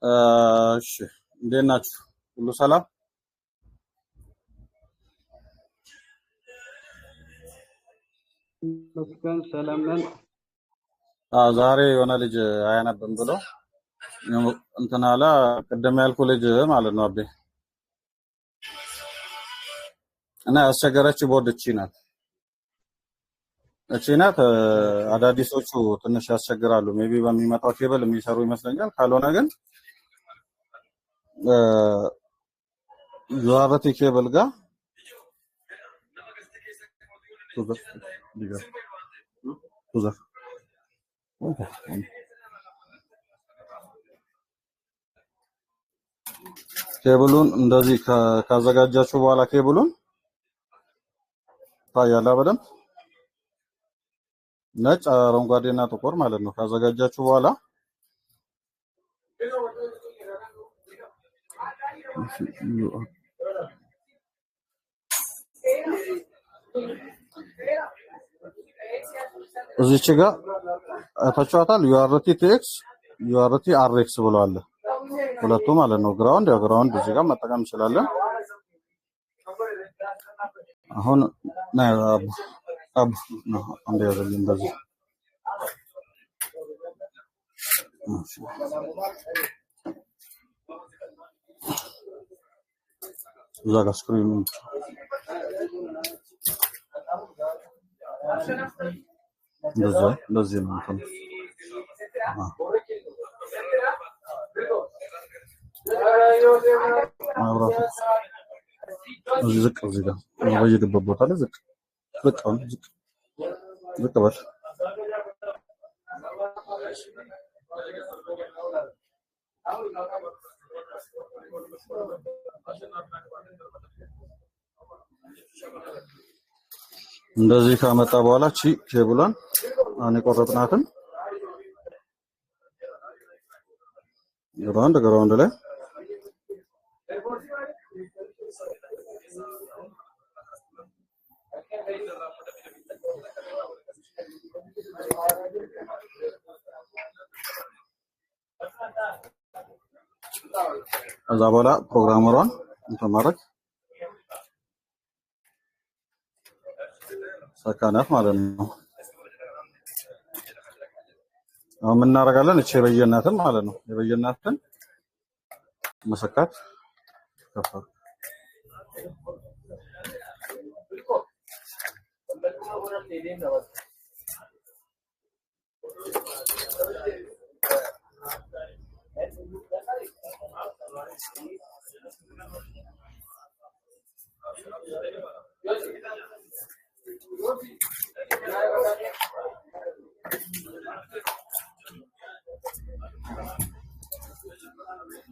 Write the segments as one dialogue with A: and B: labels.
A: እሺ እንዴት ናችሁ? ሁሉ ሰላም?
B: መስገን ሰላም ነን።
A: ዛሬ የሆነ ልጅ አያነብም ብሎ እንትን አለ። ቅድም ያልኩ ልጅ ማለት ነው አቤ እና ያስቸገረችው ቦርድ እቺ ናት። እቺ ናት። አዳዲሶቹ ትንሽ ያስቸግራሉ። Maybe በሚመጣው ኬብል የሚሰሩ ይመስለኛል። ካልሆነ ግን UART cable ጋር ቱዘር ኬብሉን እንደዚህ ካዘጋጃችሁ በኋላ ኬብሉን ታያላ በደንብ ነጭ፣ አረንጓዴ እና ጥቁር ማለት ነው። ካዘጋጃችሁ በኋላ እዚች ጋር አይታችኋታል። UART TX UART RX ብለዋል ሁለቱ ማለት ነው። Ground ያው ground እዚህ ጋር መጠቀም እንችላለን። አሁን ና አቡ አቡ ነው አንዴ ያዘልኝ እንደዚህ። እዛ ጋር screen ኑ እንደዛ እንደዚህ ነው እንትኑ። መብራቱ እዚህ ዝቅ እዚህ ጋር በየድበት ቦታ ላይ ዝቅ ዝቅ አሁን ዝቅ ዝቅ በል። እንደዚህ ካመጣ በኋላ ቺ ኬብሏን አሁን የቆረጥናትን ground ground ላይ ከዛ በኋላ programmer ሯን እንትን ማድረግ ሰካናት ማለት ነው። አሁን ምን እናደርጋለን? እቺ የበየናትን ማለት ነው። የበየናትን መሰካት ከፋ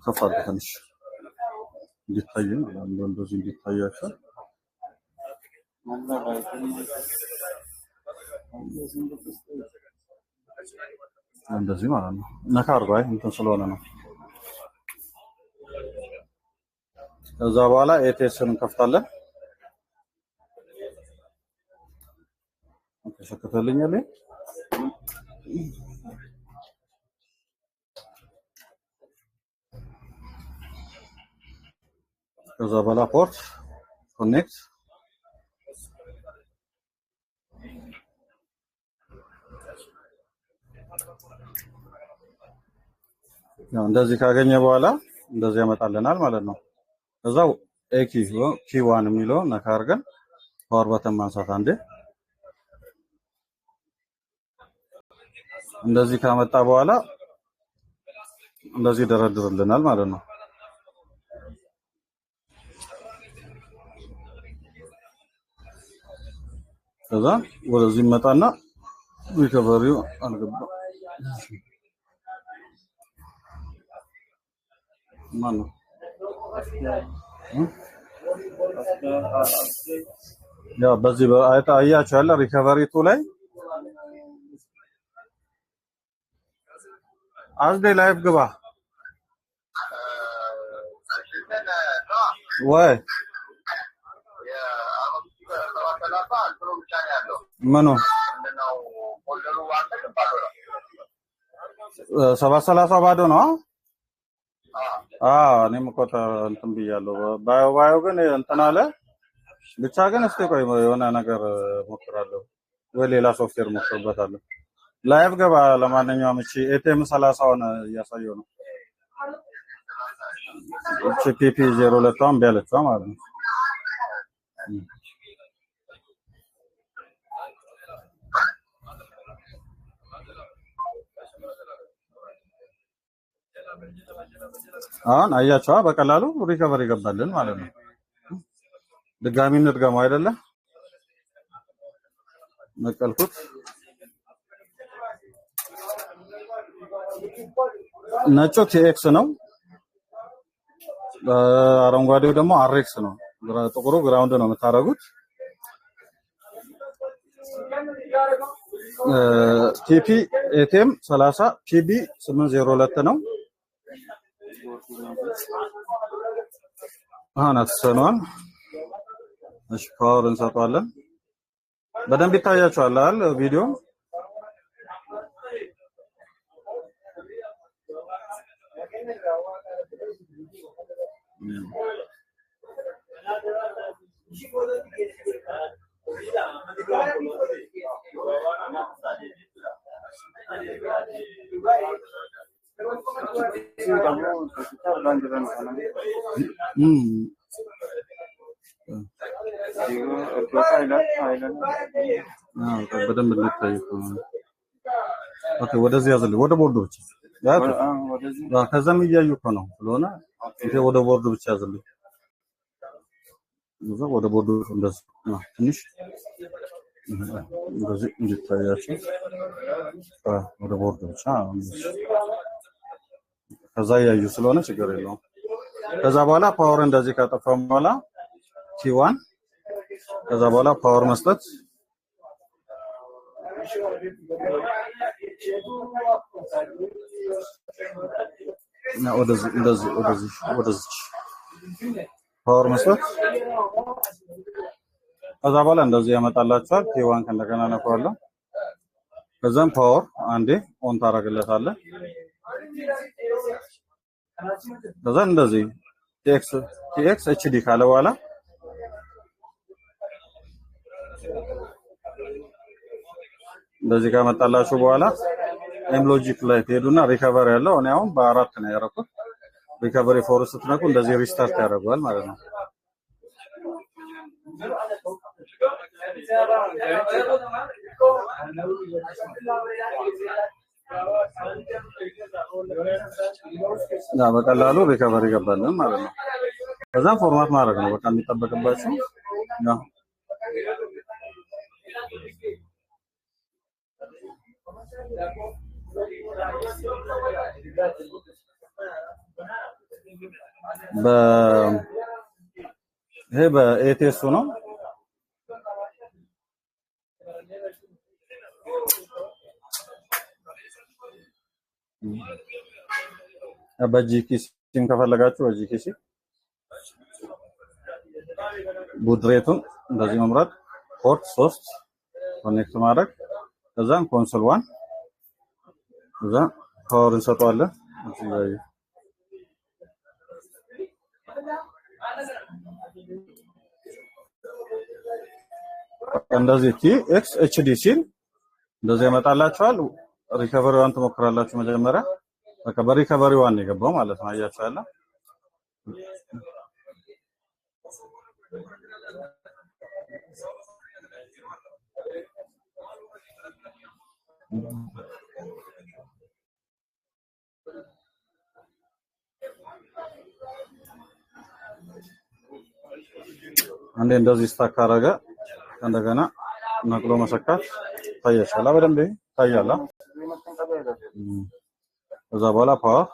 A: ከፍ አድርገህ ትንሽ እንዲታይ ማለት ነው። እንደዚህ እንዲታያቸው እንደዚህ ማለት ነው። ነካ አድርገው። አይ እንትን ስለሆነ ነው። ከዛ በኋላ ATS ን እንከፍታለን። ተሸክተልኛል። ከዛ በኋላ port connect ያው እንደዚህ ካገኘ በኋላ እንደዚህ ያመጣልናል ማለት ነው። ከዛ A key key one የሚለው ነካ አድርገን power button ማንሳት አንዴ። እንደዚህ ካመጣ በኋላ እንደዚህ ይደረድርልናል ማለት ነው። ከዛ ወደዚህ መጣና recovery ው አልገባ ማን ነው? ያው በዚህ አያችሁ ያለ recovery two ላይ አዝዴ live ግባ ወይ ምኑ 730 ባዶ ነው። አዎ እኔም እኮ እንትን ብያለሁ። ባዮ ባዮ ግን እንትን አለ። ብቻ ግን እስቲ ቆይ የሆነ ነገር ሞክራለሁ ወይ ሌላ ሶፍትዌር ሞክርበታለሁ። Live ገባ። ለማንኛውም እቺ ATM 30ውን እያሳየው ነው። እቺ PP 02 እምቢ አለችዋ ማለት ነው። አሁን አያቸዋ በቀላሉ recovery ይገባልን ማለት ነው። ድጋሚ እንድገመው አይደለ? ነቀልኩት። ነጩ TX ነው፣ አረንጓዴው ደግሞ RX ነው። ጥቁሩ ground ነው የምታደርጉት። TP ATM 30 PB 802 ነው። አሁን አትሰኗል። እሺ power እንሰጠዋለን። በደንብ ይታያችኋል አይደል ቪዲዮ? በደንብ እንዲታይ እኮ ነው። Okay ወደዚህ ያዝልኝ፣ ወደ ቦርዱ ብቻ ያዝ። ከዛም እያዩ እኮ ነው ስለሆነ እንቴ ወደ ቦርዱ ብቻ ያዝልኝ። እዛ ወደ ቦርዱ እንደዚህ ትንሽ እንደዚህ እንዲታያቸው ወደ ቦርዱ ብቻ። ከዛ እያዩ ስለሆነ ችግር የለውም። ከዛ በኋላ power እንደዚህ ካጠፋን በኋላ T1 ከዛ በኋላ power መስጠት ወደዚህ እንደዚህ ወደዚህ ወደዚህ power መስጠት። ከዛ በኋላ እንደዚህ ያመጣላችኋል። T1 ከእንደገና ነካዋለሁ። ከዛም power አንዴ on ታደርግለታለህ። ከዛ እንደዚህ TX TX HD ካለ በኋላ እንደዚህ ካመጣላችሁ በኋላ Amlogic ላይ ትሄዱና recovery ያለው እኔ አሁን በአራት ነው ያደረኩት። Recovery four ስትነኩ እንደዚህ restart ያደርገዋል ማለት ነው። ያ በቀላሉ recovery ይገባልን ማለት ነው። ከዛም format ማድረግ ነው በቃ የሚጠበቅባችሁ። ያ በ ይሄ በ ATS ኡ ነው። በ GKC ም ከፈለጋችሁ በ GKC Baud rate ኡን እንደዚህ መምረጥ፣ port 3 connect ማድረግ፣ ከዛም console 1 ከዛ power እንሰጠዋለን። እዚህ ላይ እንደዚህ TX HD ሲል እንደዚህ ያመጣላችኋል። Recovery one ትሞክራላችሁ መጀመሪያ። በቃ በ recovery one ነው የገባው ማለት ነው። አያችሁ አይደል? አንዴ እንደዚህ stuck ካረገ እንደገና ነቅሎ መሰካት ይታያችኋል። በደንብ ይታያል። ከዛ በኋላ power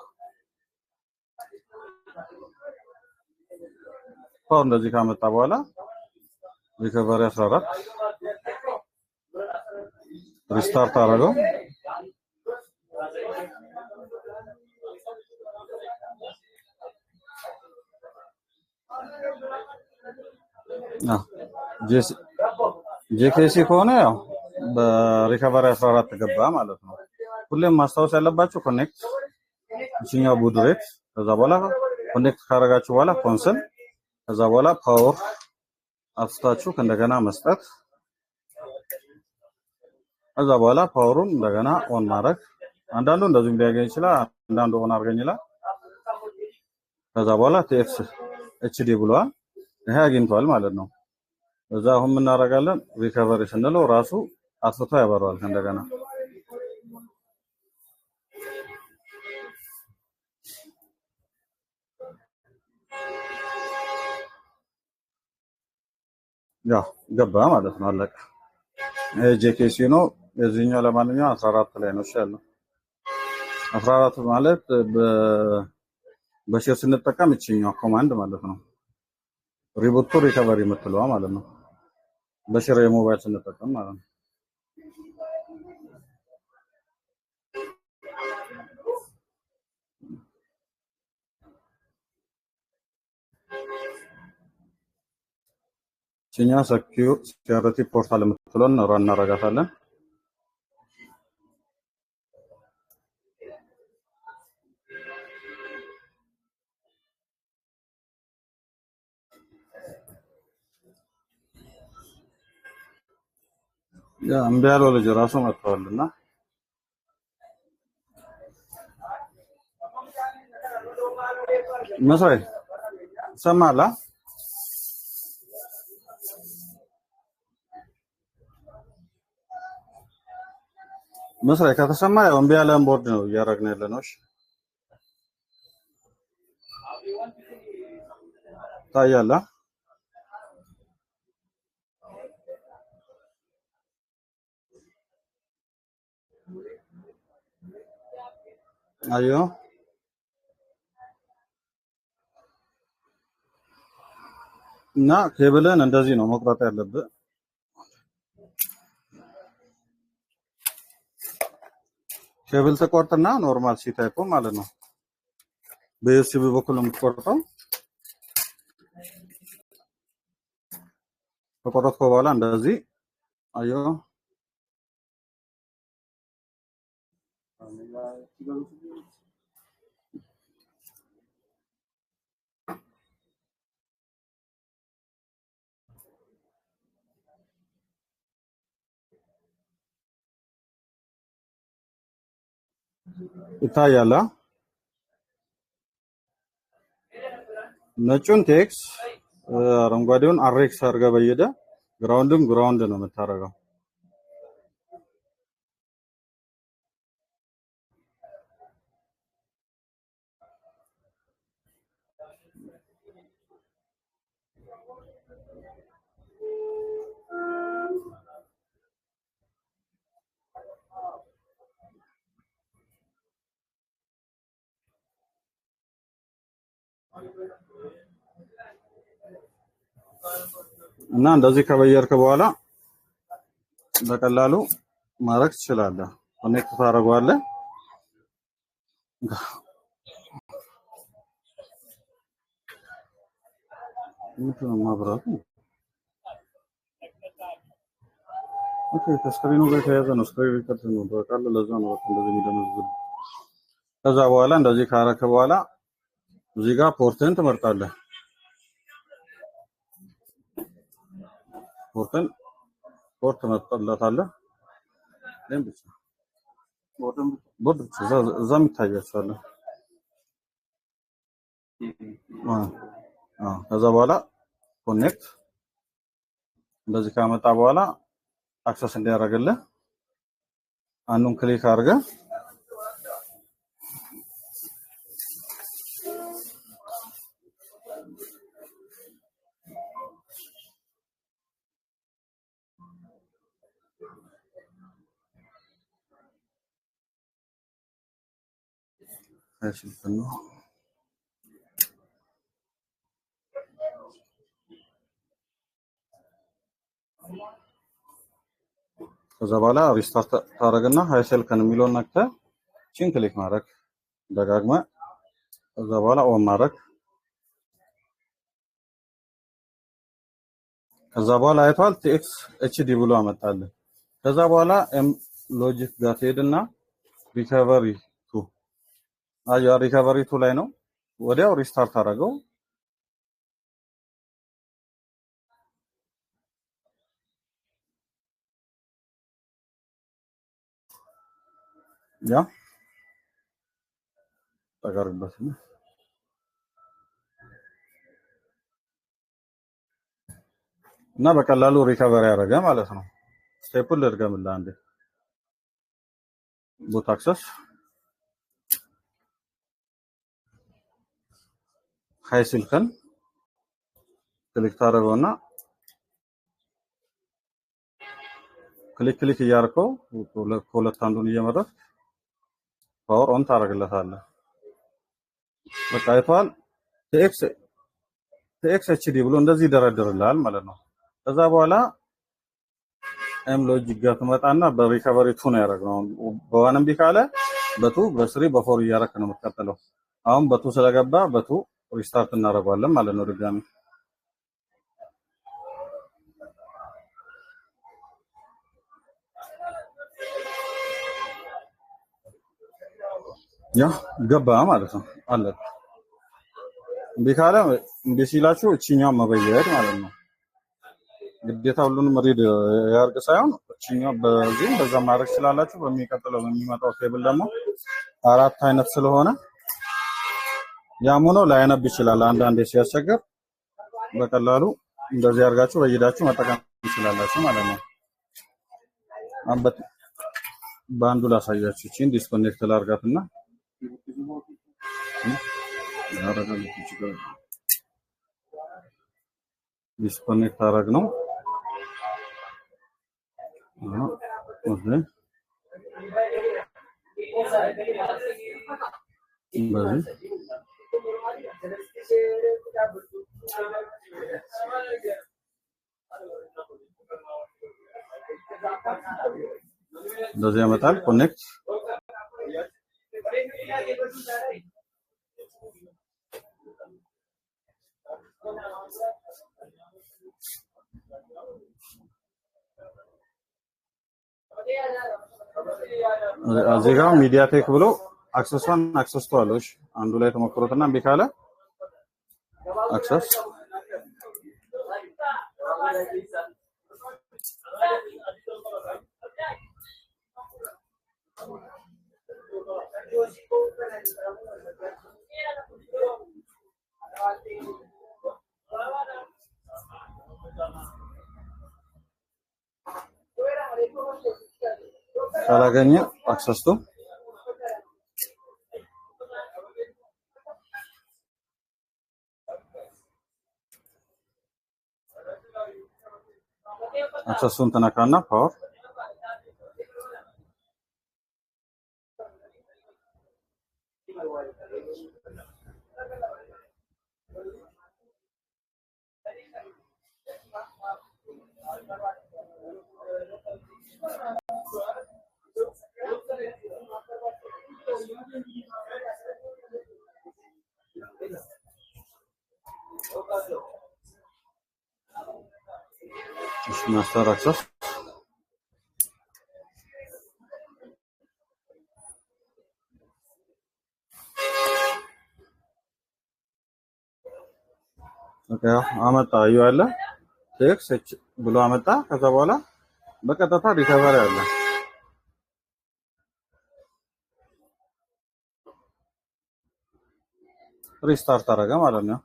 A: power እንደዚህ ካመጣ በኋላ recovery 14 restart አደረገው። GKC ከሆነ ያው በ recovery 14 ገባ ማለት ነው። ሁሌም ማስታወስ ያለባችሁ connect እቺኛው baud rate ከዛ በኋላ connect ካረጋችሁ በኋላ console፣ ከዛ በኋላ power አጥፍታችሁ እንደገና መስጠት፣ ከዛ በኋላ power ኡን እንደገና on ማድረግ። አንዳንዱ እንደዚህም ሊያገኝ ይችላል፣ አንዳንዱ on አድርገኝ ይላል። ከዛ በኋላ TX HD ብሏል። ይሄ አግኝቷል ማለት ነው። እዛ አሁን ምን እናደርጋለን? recovery ስንለው ራሱ አጥፍቶ ያበራዋል እንደገና። ያው ገባ ማለት ነው። አለቀ። ይሄ JKC ነው። የዚህኛው ለማንኛውም 14 ላይ ነው እሺ ያለው። 14 ማለት በ share ስንጠቀም እቺኛው command ማለት ነው። reboot to recovery የምትለዋ ማለት ነው። በ share የሞባይል ስንጠቀም ማለት ነው። እቺኛ security portal የምትለውን run እናደርጋታለን። ያ እምቢ ያለው ልጅ ራሱ መጥቷልና መሳይ ይሰማል? መሳይ ከተሰማ ያው እምቢ ያለን ቦርድ ነው እያደረግን ያለ ነው። እሺ ታያላ። አዮ እና ኬብልን እንደዚህ ነው መቁረጥ ያለብህ። ኬብል ተቆርጥና normal C type ማለት ነው። በ USB በኩል ነው የምትቆርጠው። ከቆረጥከው በኋላ እንደዚህ አዮ ይታያል። ነጩን TX አረንጓዴውን RX አድርገህ በየደ ground ም ground ነው የምታደርገው። እና እንደዚህ ከበየርክ በኋላ በቀላሉ ማድረግ ትችላለህ። connect ታደርገዋለህ። ምንድን ነው ማብራቱ? okay ከ screen ኡ ጋር የተያዘ ነው። screen record ነው በቃል ለዛ ነው በቃ እንደዚህ የሚደነዝዝ። ከዛ በኋላ እንደዚህ ካረክ በኋላ እዚህ ጋር port ን ትመርጣለህ። port ን port ትመርጥለታለህ። ይሄን ብቻ ቦርድ ብቻ እዛም ይታያችኋል። አዎ ከዛ በኋላ connect እንደዚህ ካመጣ በኋላ access እንዲያደርግልህ አንዱን click አድርገህ ነው። ከዛ በኋላ restart ታደርግና HiSilicon የሚለውን ነክተህ ቺን click ማድረግ ደጋግመህ ከዛ በኋላ on ማድረግ። ከዛ በኋላ አይቷል TX HD ብሎ አመጣልህ። ከዛ በኋላ Amlogic ጋር ትሄድና recovery to አያ recovery to ላይ ነው። ወዲያው restart አደረገው። ያ ተጋርበት እና በቀላሉ recovery ያደረገ ማለት ነው። Step ኡን ልድገምልህ አንዴ። Boot access HiSilicon click ታደርገውና click click እያደረከው ከሁለት አንዱን እየመረጥክ power on ታደርግለታለህ። በቃ አይተዋል። TX HD ብሎ እንደዚህ ይደረድርልሃል ማለት ነው። ከዛ በኋላ Amlogic ጋር ትመጣና በ recovery 2 ነው ያደረግነው። በ 1 እምቢ ካለ በ 2 በ 3 በ 4 እያደረክ ነው የምትቀጥለው። አሁን በ 2 ስለገባ በ 2 restart እናደርገዋለን ማለት ነው ድጋሚ። ያ ገባ ማለት ነው አለ። እምቢ ካለ እምቢ ሲላችሁ እቺኛው መበየድ ማለት ነው። ግዴታ ሁሉንም read ያርግ ሳይሆን እቺኛው በዚህም በዛ ማድረግ ትችላላችሁ። በሚቀጥለው በሚመጣው ቴብል ደግሞ አራት አይነት ስለሆነ ያም ሆኖ ላያነብ ይችላል። አንዳንዴ ሲያስቸግር በቀላሉ እንደዚህ አድርጋችሁ በይዳችሁ መጠቀም ትችላላችሁ ማለት ነው። አንበት በአንዱ ላሳያችሁ። እቺን disconnect ላርጋትና disconnect አረግ ነው። በዚህ እንደዚህ ያመጣል። Connect እዚህ ጋር MediaTek ብሎ access 1 access 2 አለው። እሺ አንዱ ላይ ተሞክሮትና እምቢ ካለ access ካላገኘ access 2 access ኡን ትነካና power master access okay አመጣ እዩ አለ TX H ብሎ አመጣ። ከዛ በኋላ በቀጥታ recovery አለ። Restart አደረገ ማለት ነው።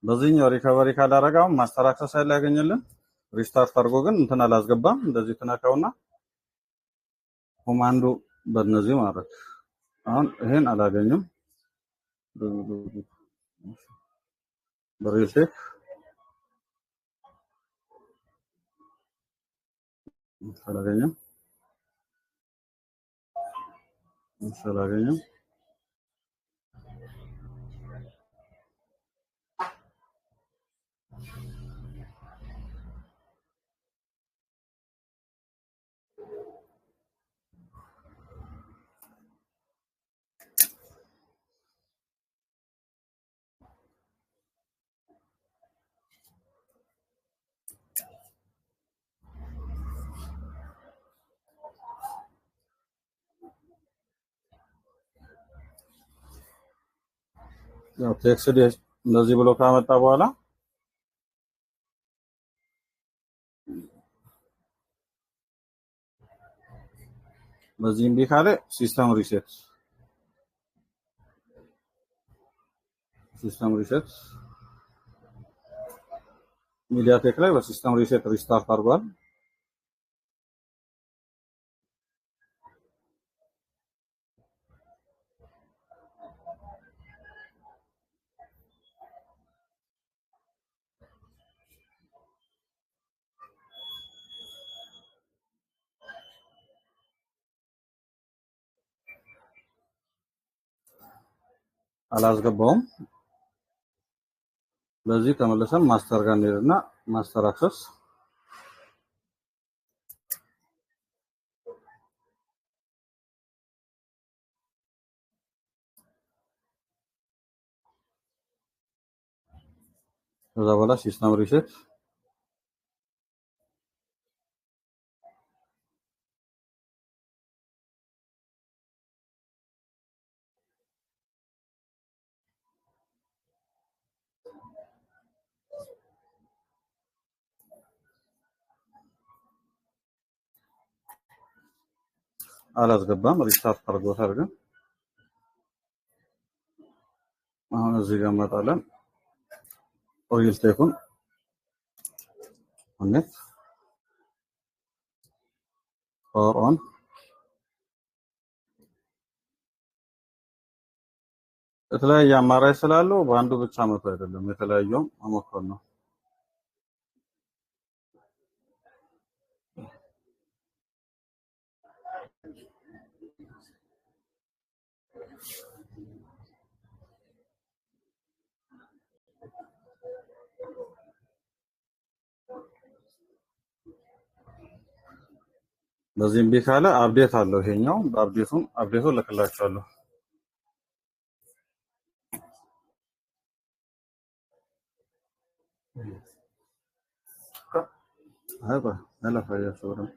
A: በዚህኛው recovery ካላረጋው master access ላይ ያገኘልን restart አድርጎ ግን እንትን አላስገባም። እንደዚህ ተነካውና command ኡ በእነዚህ ማድረግ አሁን ይሄን አላገኘም። በ Realtek አላገኘም አላገኘም። ያው TXD እንደዚህ ብሎ ካመጣ በኋላ በዚህ እምቢ ካለ system reset system reset MediaTek ላይ በ system reset restart አድርጓል። አላስገባውም። በዚህ ተመልሰን master ጋር እንሄድና master access ከዛ በኋላ system reset አላስገባም። restart አድርጎታል። ግን አሁን እዚህ ጋር እንመጣለን። Realtek ኡን connect power on የተለያየ አማራጭ ስላለው በአንዱ ብቻ መቶ አይደለም፣ የተለያየውም መሞከር ነው። በዚህ እምቢ ካለ update አለው ይሄኛው። በ update ኡን update ኡን እልክላችኋለሁ። አይ ቆይ ላሳያችሁ በደንብ።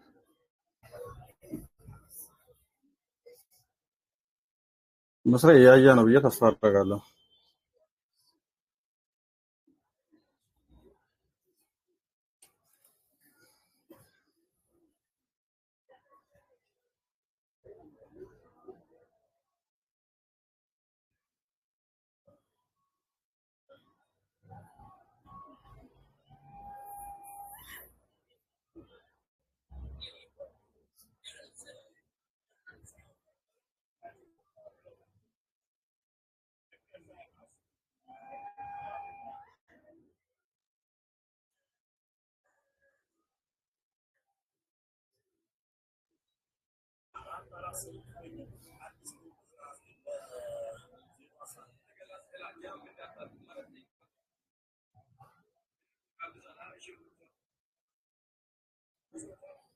A: መስሪያ እያየ ነው ብዬ ተስፋ አደርጋለሁ።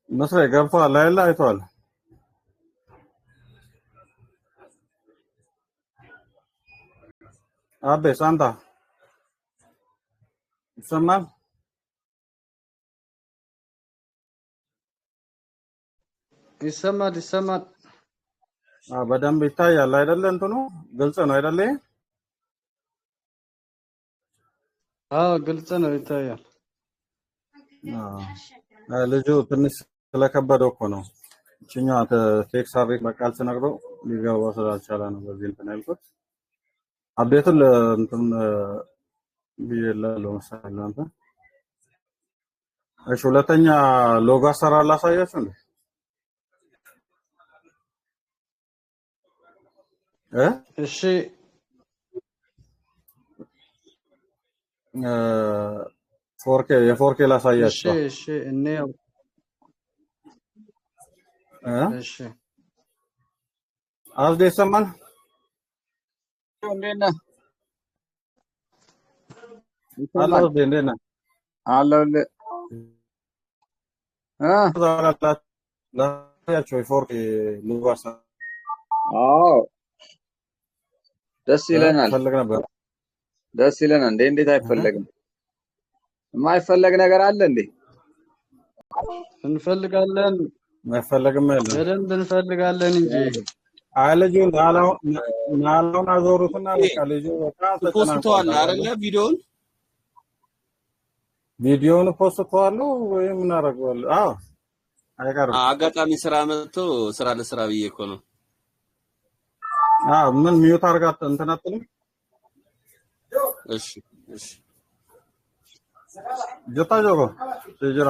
A: መስሪያ ገብቷል አይደል? አይቷል። አቤ ሳንታ ይሰማል?
B: ይሰማል ይሰማል።
A: በደንብ ይታያል አይደለ? እንትኑ ግልጽ ነው አይደለ?
B: አዎ ግልጽ ነው፣ ይታያል።
A: አዎ ልጁ ትንሽ ስለከበደው እኮ ነው። እችኛዋ TXRX በቃል ስነግረው ሊገባው ስላልቻለ ነው በዚህ እንትን ያልኩት። update ኡን እንትን ብዬልሃለሁ መሰለኝ ለአንተ። እሺ ሁለተኛ ሎጎ አሰራር ላሳያችሁ እንዴ? እ
B: እሺ
A: 4K የ 4K
B: እሺ
A: ላሳያችሁ።
B: እሺ እንየው።
A: እ
B: እሺ
A: አዝዴ ይሰማል?
C: እንዴት ነህ?
A: አሎ
C: ይሰማል
A: አዝዴ እንዴት ነህ?
C: አለሁልህ። እ
A: ላሳያችሁ የ 4K logo አሰራር
C: አዎ ደስ ይለናል፣
A: ፈልግ ነበር።
C: ደስ ይለናል። እንዴ እንዴት አይፈለግም? የማይፈለግ ነገር አለ እንዴ?
B: እንፈልጋለን፣
A: አይፈለግም የለም።
B: በደንብ እንፈልጋለን እንጂ።
A: አይ ልጁ ናላውን አዞሩትና በቃ ልጁ በጣም ተጨናንቋል።
D: ፖስተዋል
A: ታውቃለህ?
D: አይደለ? ቪዲዮውን
A: ቪዲዮውን ፖስተዋለሁ ወይም ምን አደርገዋለሁ? አዎ አይቀርም።
D: አጋጣሚ ስራ መጥቶ ስራ ለስራ ብዬ እኮ ነው።
A: አዎ ምን mute አድርጋት እንትን አትልም?
D: እሺ እሺ።
A: ጆታ ጆሮ ጅራ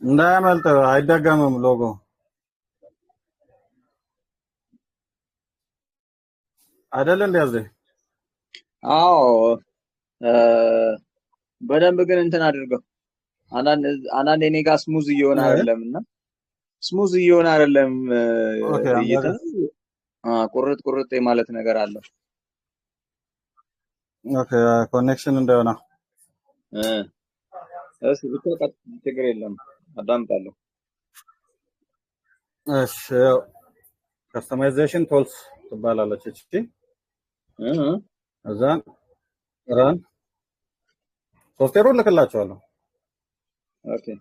A: እንዳያመልጥ አይደገምም። ሎጎ አይደል እንዲያዘ
C: አዎ እ፣ በደንብ ግን እንትን አድርገው። አንዳንድ አንዳንድ እኔ ጋር smooth እየሆነ አይደለም እና smooth እየሆነ አይደለም
A: okay
C: እይታ
A: አንዳንድ
C: ቁርጥ ቁርጥ የማለት ነገር አለው።
A: okay connection እንደሆነ
C: እ፣ እሺ ብቻ ችግር የለም አዳምጣለሁ።
A: እሺ customization tools ትባላለች እቺ።
C: እ
A: እዛን run ሶፍትዌሩን ልክላቸዋለሁ።
C: okay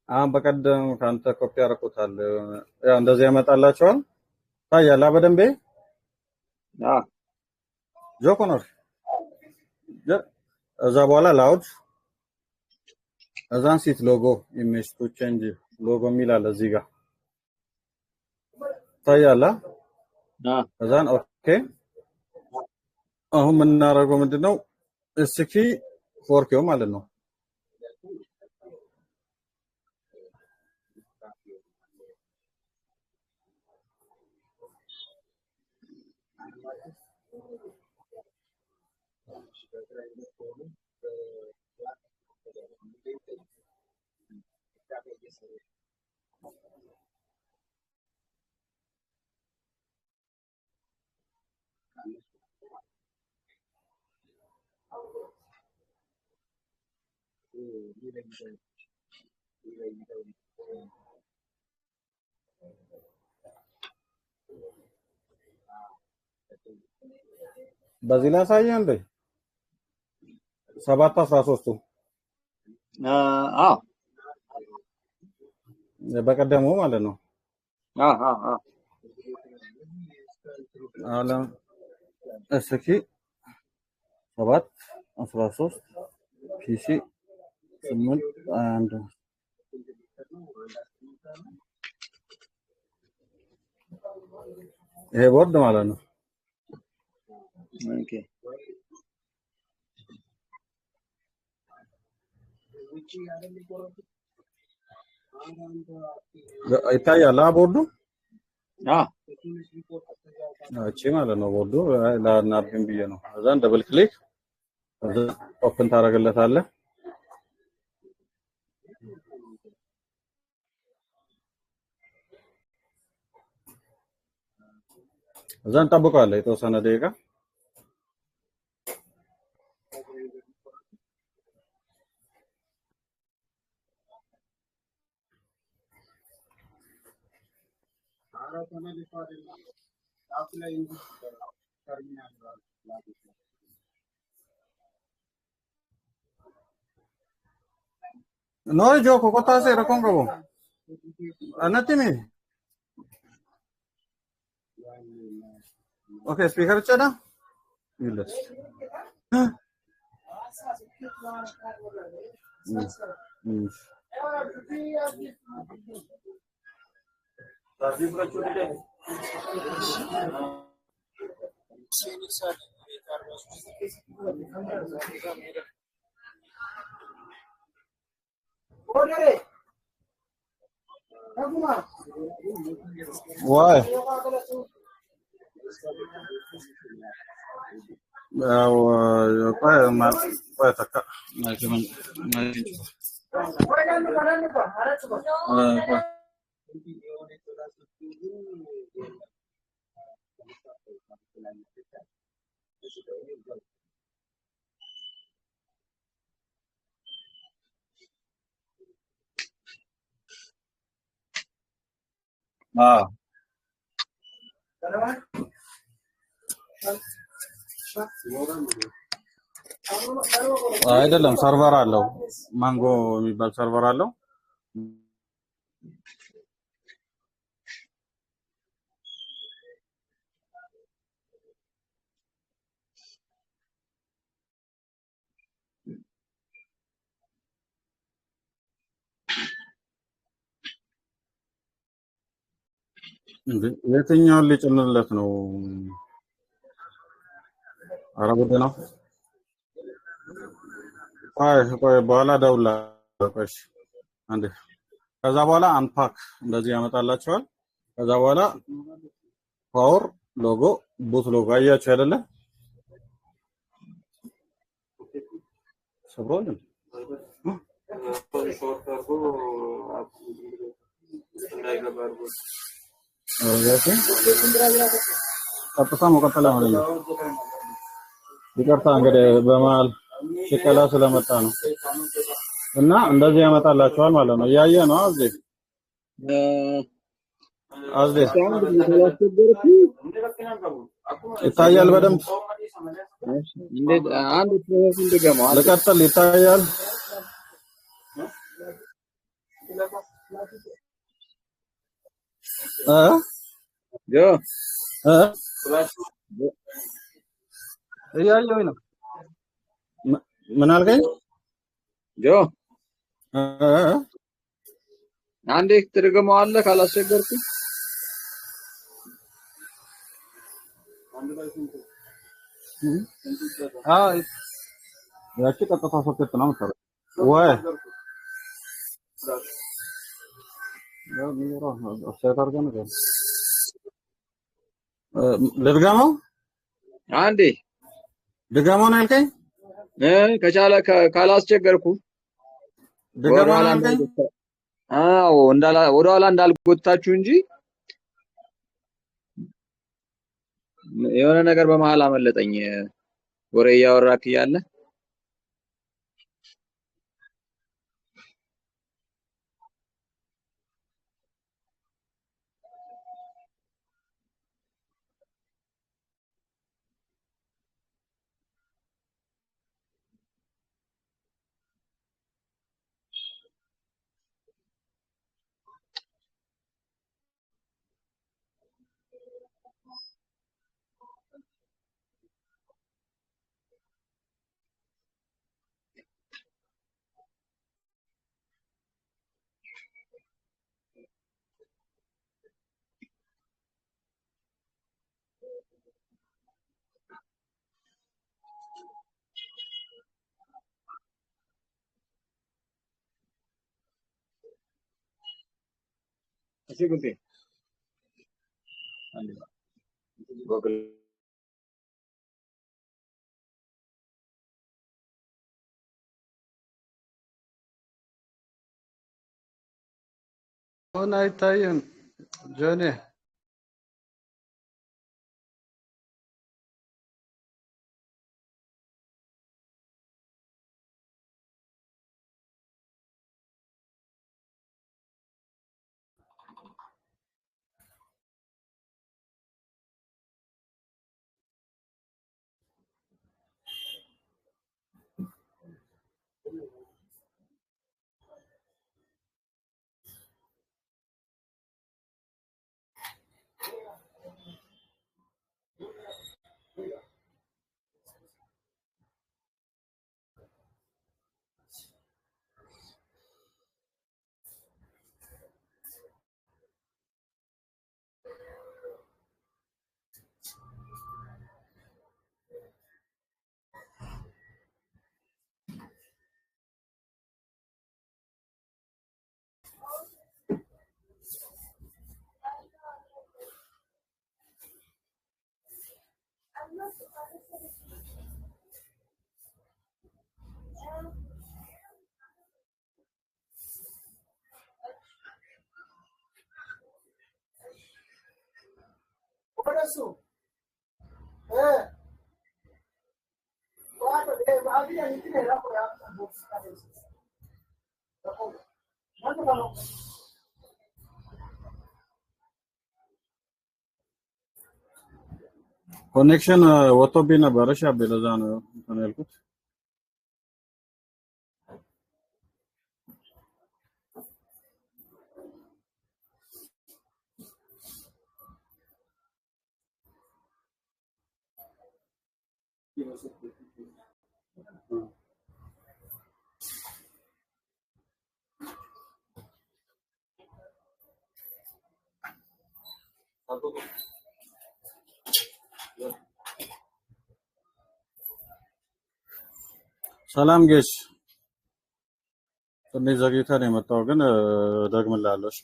A: አሁን በቀደም ከአንተ ኮፒ ያደረኩታል። ያው እንደዚህ ያመጣላቸዋል። ታያለህ በደንብ
C: አ
A: ጆኮኖር እዛ በኋላ load እዛን set logo image to change logo የሚል አለ እዚህ ጋር ታያለህ።
C: አ
A: እዛን okay አሁን የምናደርገው ምንድነው? እስኪ 4K ው ማለት ነው። በዚህ ላይ አሳየህ እንዴ 7:13ቱ
C: አ
A: በቀደሙ ማለት ነው።
C: አ አ አ
A: አለም እስኪ 7:13 PC 8:1 ይሄ ቦርድ ማለት ነው።
C: okay
A: ይታያል ቦርዱ
C: አ
A: እቺ ማለት ነው። ቦርዱ ለናቢን ብዬ ነው። እዛን double click open ታደርግለታለህ። እዛን ጠብቀዋለህ የተወሰነ ደቂቃ። ኖሪ ጆኮ ኮታሴ ረኮን ቀቡ አነቲሚ ኦኬ ስፒከር ጨዳ ይለስ ዋይ ያው ቆይ ቆይ ተካ ማይክ ቆይ አዎ አይደለም server አለው፣ Mongo የሚባል server አለው። እንዴ የትኛውን ሊጭንለት ነው? ኧረ ጉድ ነው። ቆይ ቆይ በኋላ እደውልልሃለሁ። ቆይ እሺ፣ አንዴ። ከዛ በኋላ unpack እንደዚህ ያመጣላቸዋል። ከዛ በኋላ power logo፣ boot logo አያችሁ አይደለ? ሰብሯል እንዴ? ቀጥታ መቀጠል አይሆነኝም። ይቅርታ እንግዲህ በመሀል ሽቀላ ስለመጣ ነው። እና እንደዚህ ያመጣላችኋል ማለት ነው። እያየ ነው አዝዴ አዝዴ ይታያል በደንብ።
C: እንዴት አንድ process ድገመው። አንድ
A: ልቀጥል። ይታያል። እ
C: ጆ
A: እ
B: እያየሁኝ ነው።
A: ምን አልከኝ?
C: ጆ
A: እ
C: አንዴ ትድገመዋለህ ካላስቸገርኩ።
B: አዎ
A: ያቺ ቀጥታ ሶኬት ነው የምትሰራው ወይ? ልድገመው።
C: አንዴ
A: ድገመው ነው ያልከኝ?
C: ከቻለ ካላስቸገርኩ
A: ድገመው ነው ያልከኝ?
C: አዎ ወደኋላ እንዳልጎታችሁ እንጂ የሆነ ነገር በመሀል አመለጠኝ። ወሬ እያወራክ እያለ እሺ ጉልቴ ጎግል
B: አሁን አይታይም ጆኒ።
A: Connection ወጥቶብኝ ነበር። እሺ አቤ፣ ለዛ ነው እንትን ያልኩት። ሰላም ጌች፣ ትንሽ ዘግይተህ ነው የመጣው፣ ግን እደግምልሃለሁ። እሺ?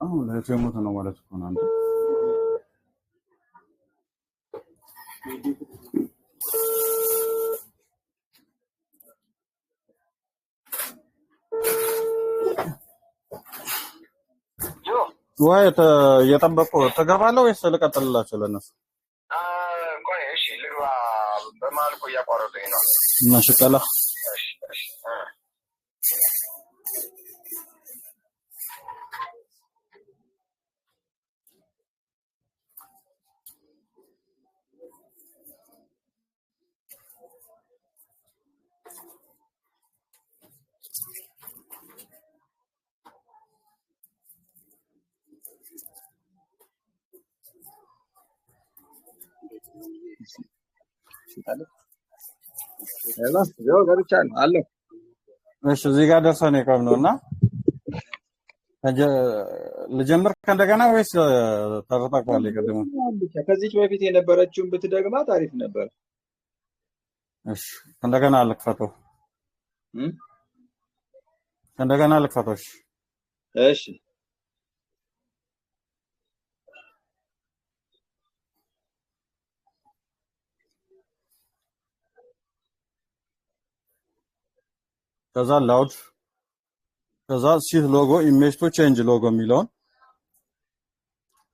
A: አሁን ለእህቴ ሞት ነው ማለት እኮ ነው አንተ። ወይ እየጠበቁ ትገባለህ ወይስ ልቀጥልላቸው ለእነሱ?
E: ቆይ እሺ ልግባ። በመሀል እኮ እያቋረጡኝ ነው።
A: እና ሽቀላ
E: እሺ እሺ
C: Hello ጆ ገብቻለሁ አለሁ።
A: እሺ፣ እዚህ ጋር ደርሰን የቆምነው እና ልጀምር ከእንደገና ወይስ ተረታቋል? የቀደመው
C: ብቻ ከዚች በፊት የነበረችውን ብትደግማት አሪፍ ነበር።
A: እሺ፣ ከእንደገና ልክፈተው፣
C: እም?
A: ከእንደገና ልክፈተው። እሺ፣
C: እሺ
A: ከዛ load፣ ከዛ set logo image to change logo የሚለውን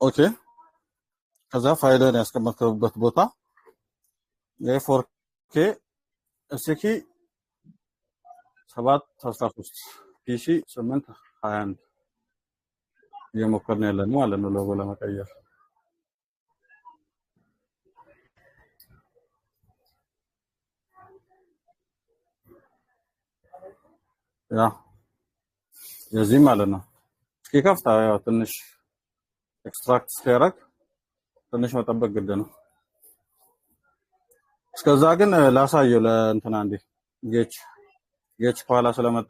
A: okay። ከዛ ፋይልን ያስቀመጥክበት ቦታ የ 4K እስኪ 7 13 PC 8 21 እየሞከርን ያለን ማለት ነው ሎጎ ለመቀየር። ያ የዚህ ማለት ነው። እስኪ ከፍታ ያው ትንሽ extract እስኪያደርግ ትንሽ መጠበቅ ግድ ነው። እስከዛ ግን ላሳየው ለእንትና እንዴ ጌች ጌች ከኋላ ስለመጣ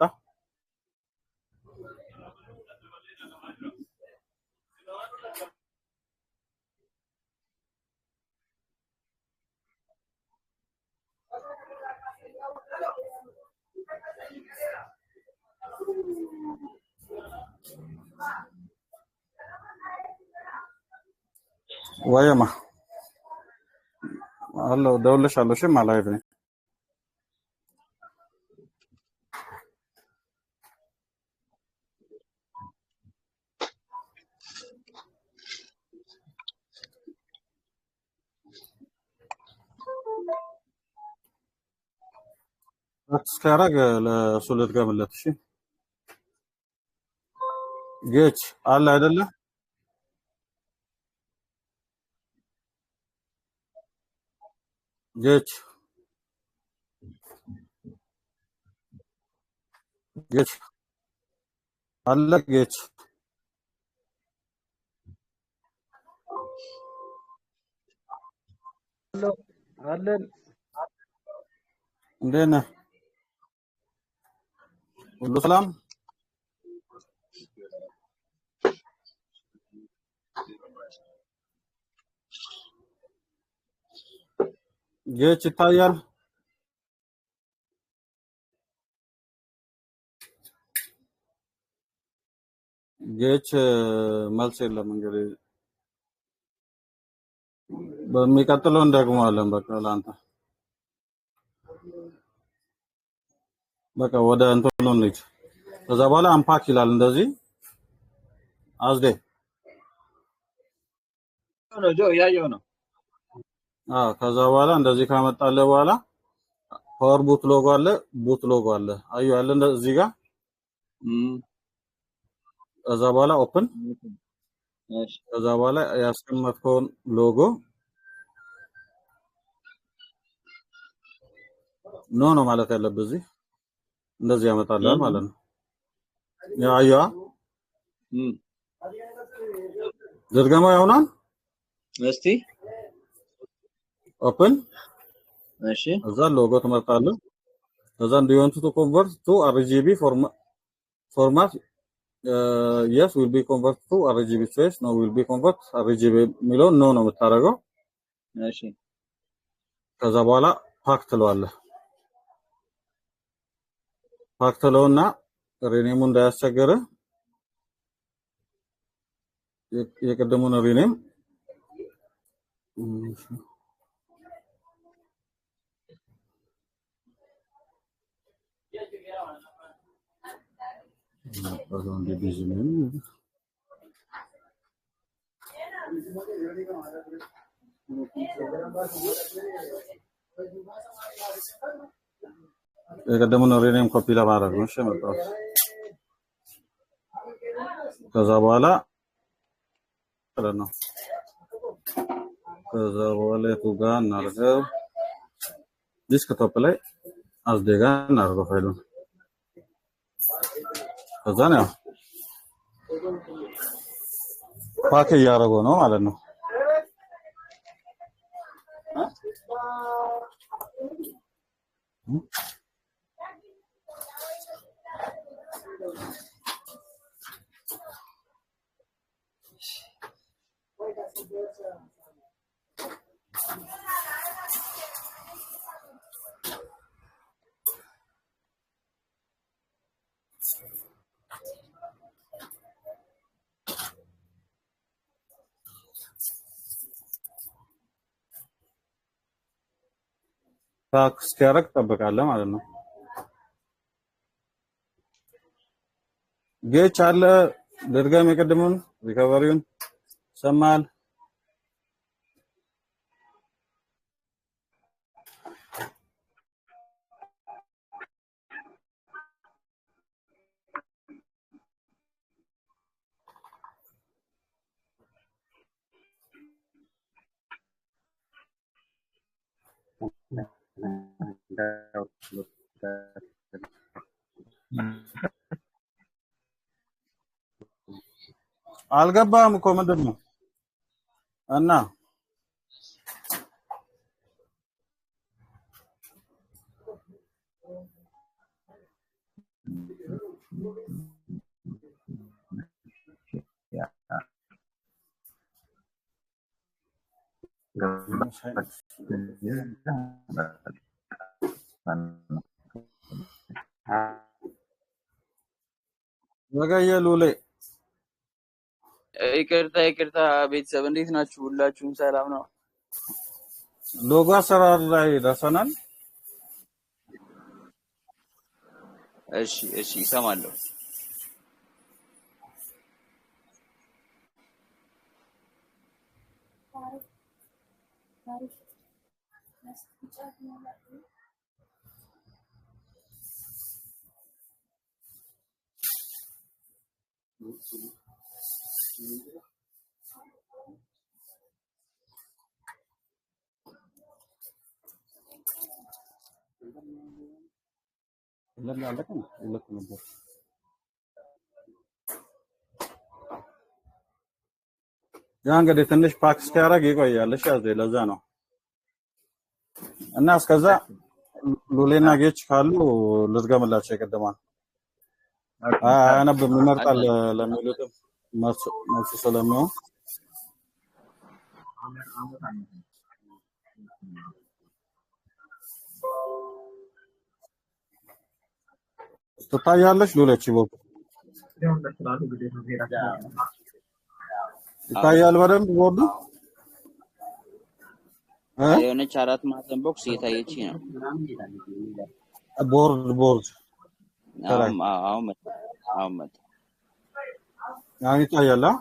A: ወይማ አለው ደውልልሻለሁ። እሺ live ነኝ። እስኪያደርግ ለእሱ ልድገምለት። እሺ ጌች አለ አይደለ? ጌች ጌች አለ ጌች
B: አለው አለን።
A: እንዴት ነህ? ሁሉ ሰላም? ጌች ይታያል? ጌች መልስ የለም። እንግዲህ በሚቀጥለው እንደግመዋለን። በቃ ለአንተ በቃ ወደ እንትኑ እንሂድ። ከዛ በኋላ unpack ይላል እንደዚህ አዝዴ
C: ነው ጆ እያየሁ ነው።
A: አዎ። ከዛ በኋላ እንደዚህ ካመጣልህ በኋላ power boot logo አለ፣ boot logo አለ። አዩ አለ እዚህ ጋር።
C: እም
A: ከዛ በኋላ open።
C: እሺ
A: ከዛ በኋላ ያስቀመጥከውን logo no ነው ማለት ያለብህ። እዚህ እንደዚህ ያመጣልሃል ማለት ነው። ያው አየዋ
C: እም
A: ድርገማው ይሆናል።
C: እስቲ
A: open
C: እሺ
A: እዛ ሎጎ ትመርጣለህ። ከዛ do you want to convert to RGB format yes will be convert to RGB choice no will be convert RGB የሚለውን no ነው የምታደርገው።
C: እሺ
A: ከዛ በኋላ pack ትለዋለህ። pack ትለውና rename ኡ እንዳያስቸግርህ የቅድሙን rename የቅድሙን rename copy ለማድረግ ነው። እሺ የመጣሁት። ከዛ በኋላ ማለት ነው። ከዛ በኋላ የቱ ጋር እናድርገው? desktop ላይ አዝዴ ጋር እናድርገው ፋይሉን። ከዛ ነው pack እያደረገው ነው ማለት ነው። pack እስኪያደርግ ትጠብቃለህ ማለት ነው። ጌች አለ ድርገም የቅድሙን recovery ውን ሰማል። አልገባህም እኮ ምንድን ነው? እና ዘገየ ሉሌ።
F: ይቅርታ ይቅርታ፣ ቤተሰብ እንዴት ናችሁ? ሁላችሁም ሰላም ነው?
A: ሎጎ አሰራር ላይ ደርሰናል።
F: እሺ እሺ፣ ይሰማለሁ።
A: ሁለት አለቀ ነው? ሁለት ነበር። ያ እንግዲህ ትንሽ pack እስኪያደርግ ይቆያል። እሺ አዜ ለዛ ነው እና እስከዛ ሉሌና ጌች ካሉ ልድገምላቸው የቀደማል። አያነብም ይመርጣል ለሚሉትም መልስ ስለሚሆን ትታያለች። ሉሌች ቦርድ ይታያል በደንብ ቦርዱ እ
F: የሆነች አራት ማዕዘን box እየታየች ነው።
A: ቦርድ ቦርድ ከላይ
F: አሁን አሁን መጣ። አሁን መጣ።
A: አሁን ይታያል። አ?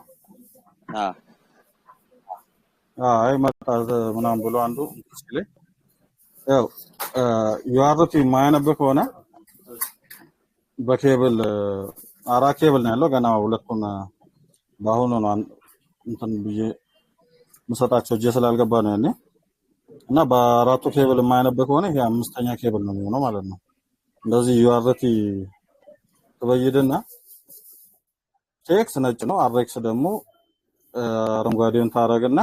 F: አዎ
A: አይ መጣ ምናምን ብሎ አንዱ ሲለኝ ያው UART የማያነብ ከሆነ በኬብል አራት ኬብል ነው ያለው። ገና ሁለቱን በአሁኑ ነው እንትን ብዬ የምሰጣቸው እጄ ስላልገባ ነው ያኔ። እና በአራቱ ኬብል የማያነብ ከሆነ ይሄ አምስተኛ ኬብል ነው የሚሆነው ማለት ነው። እንደዚህ UART ትበይድና TX ነጭ ነው፣ RX ደግሞ አረንጓዴውን ታረግና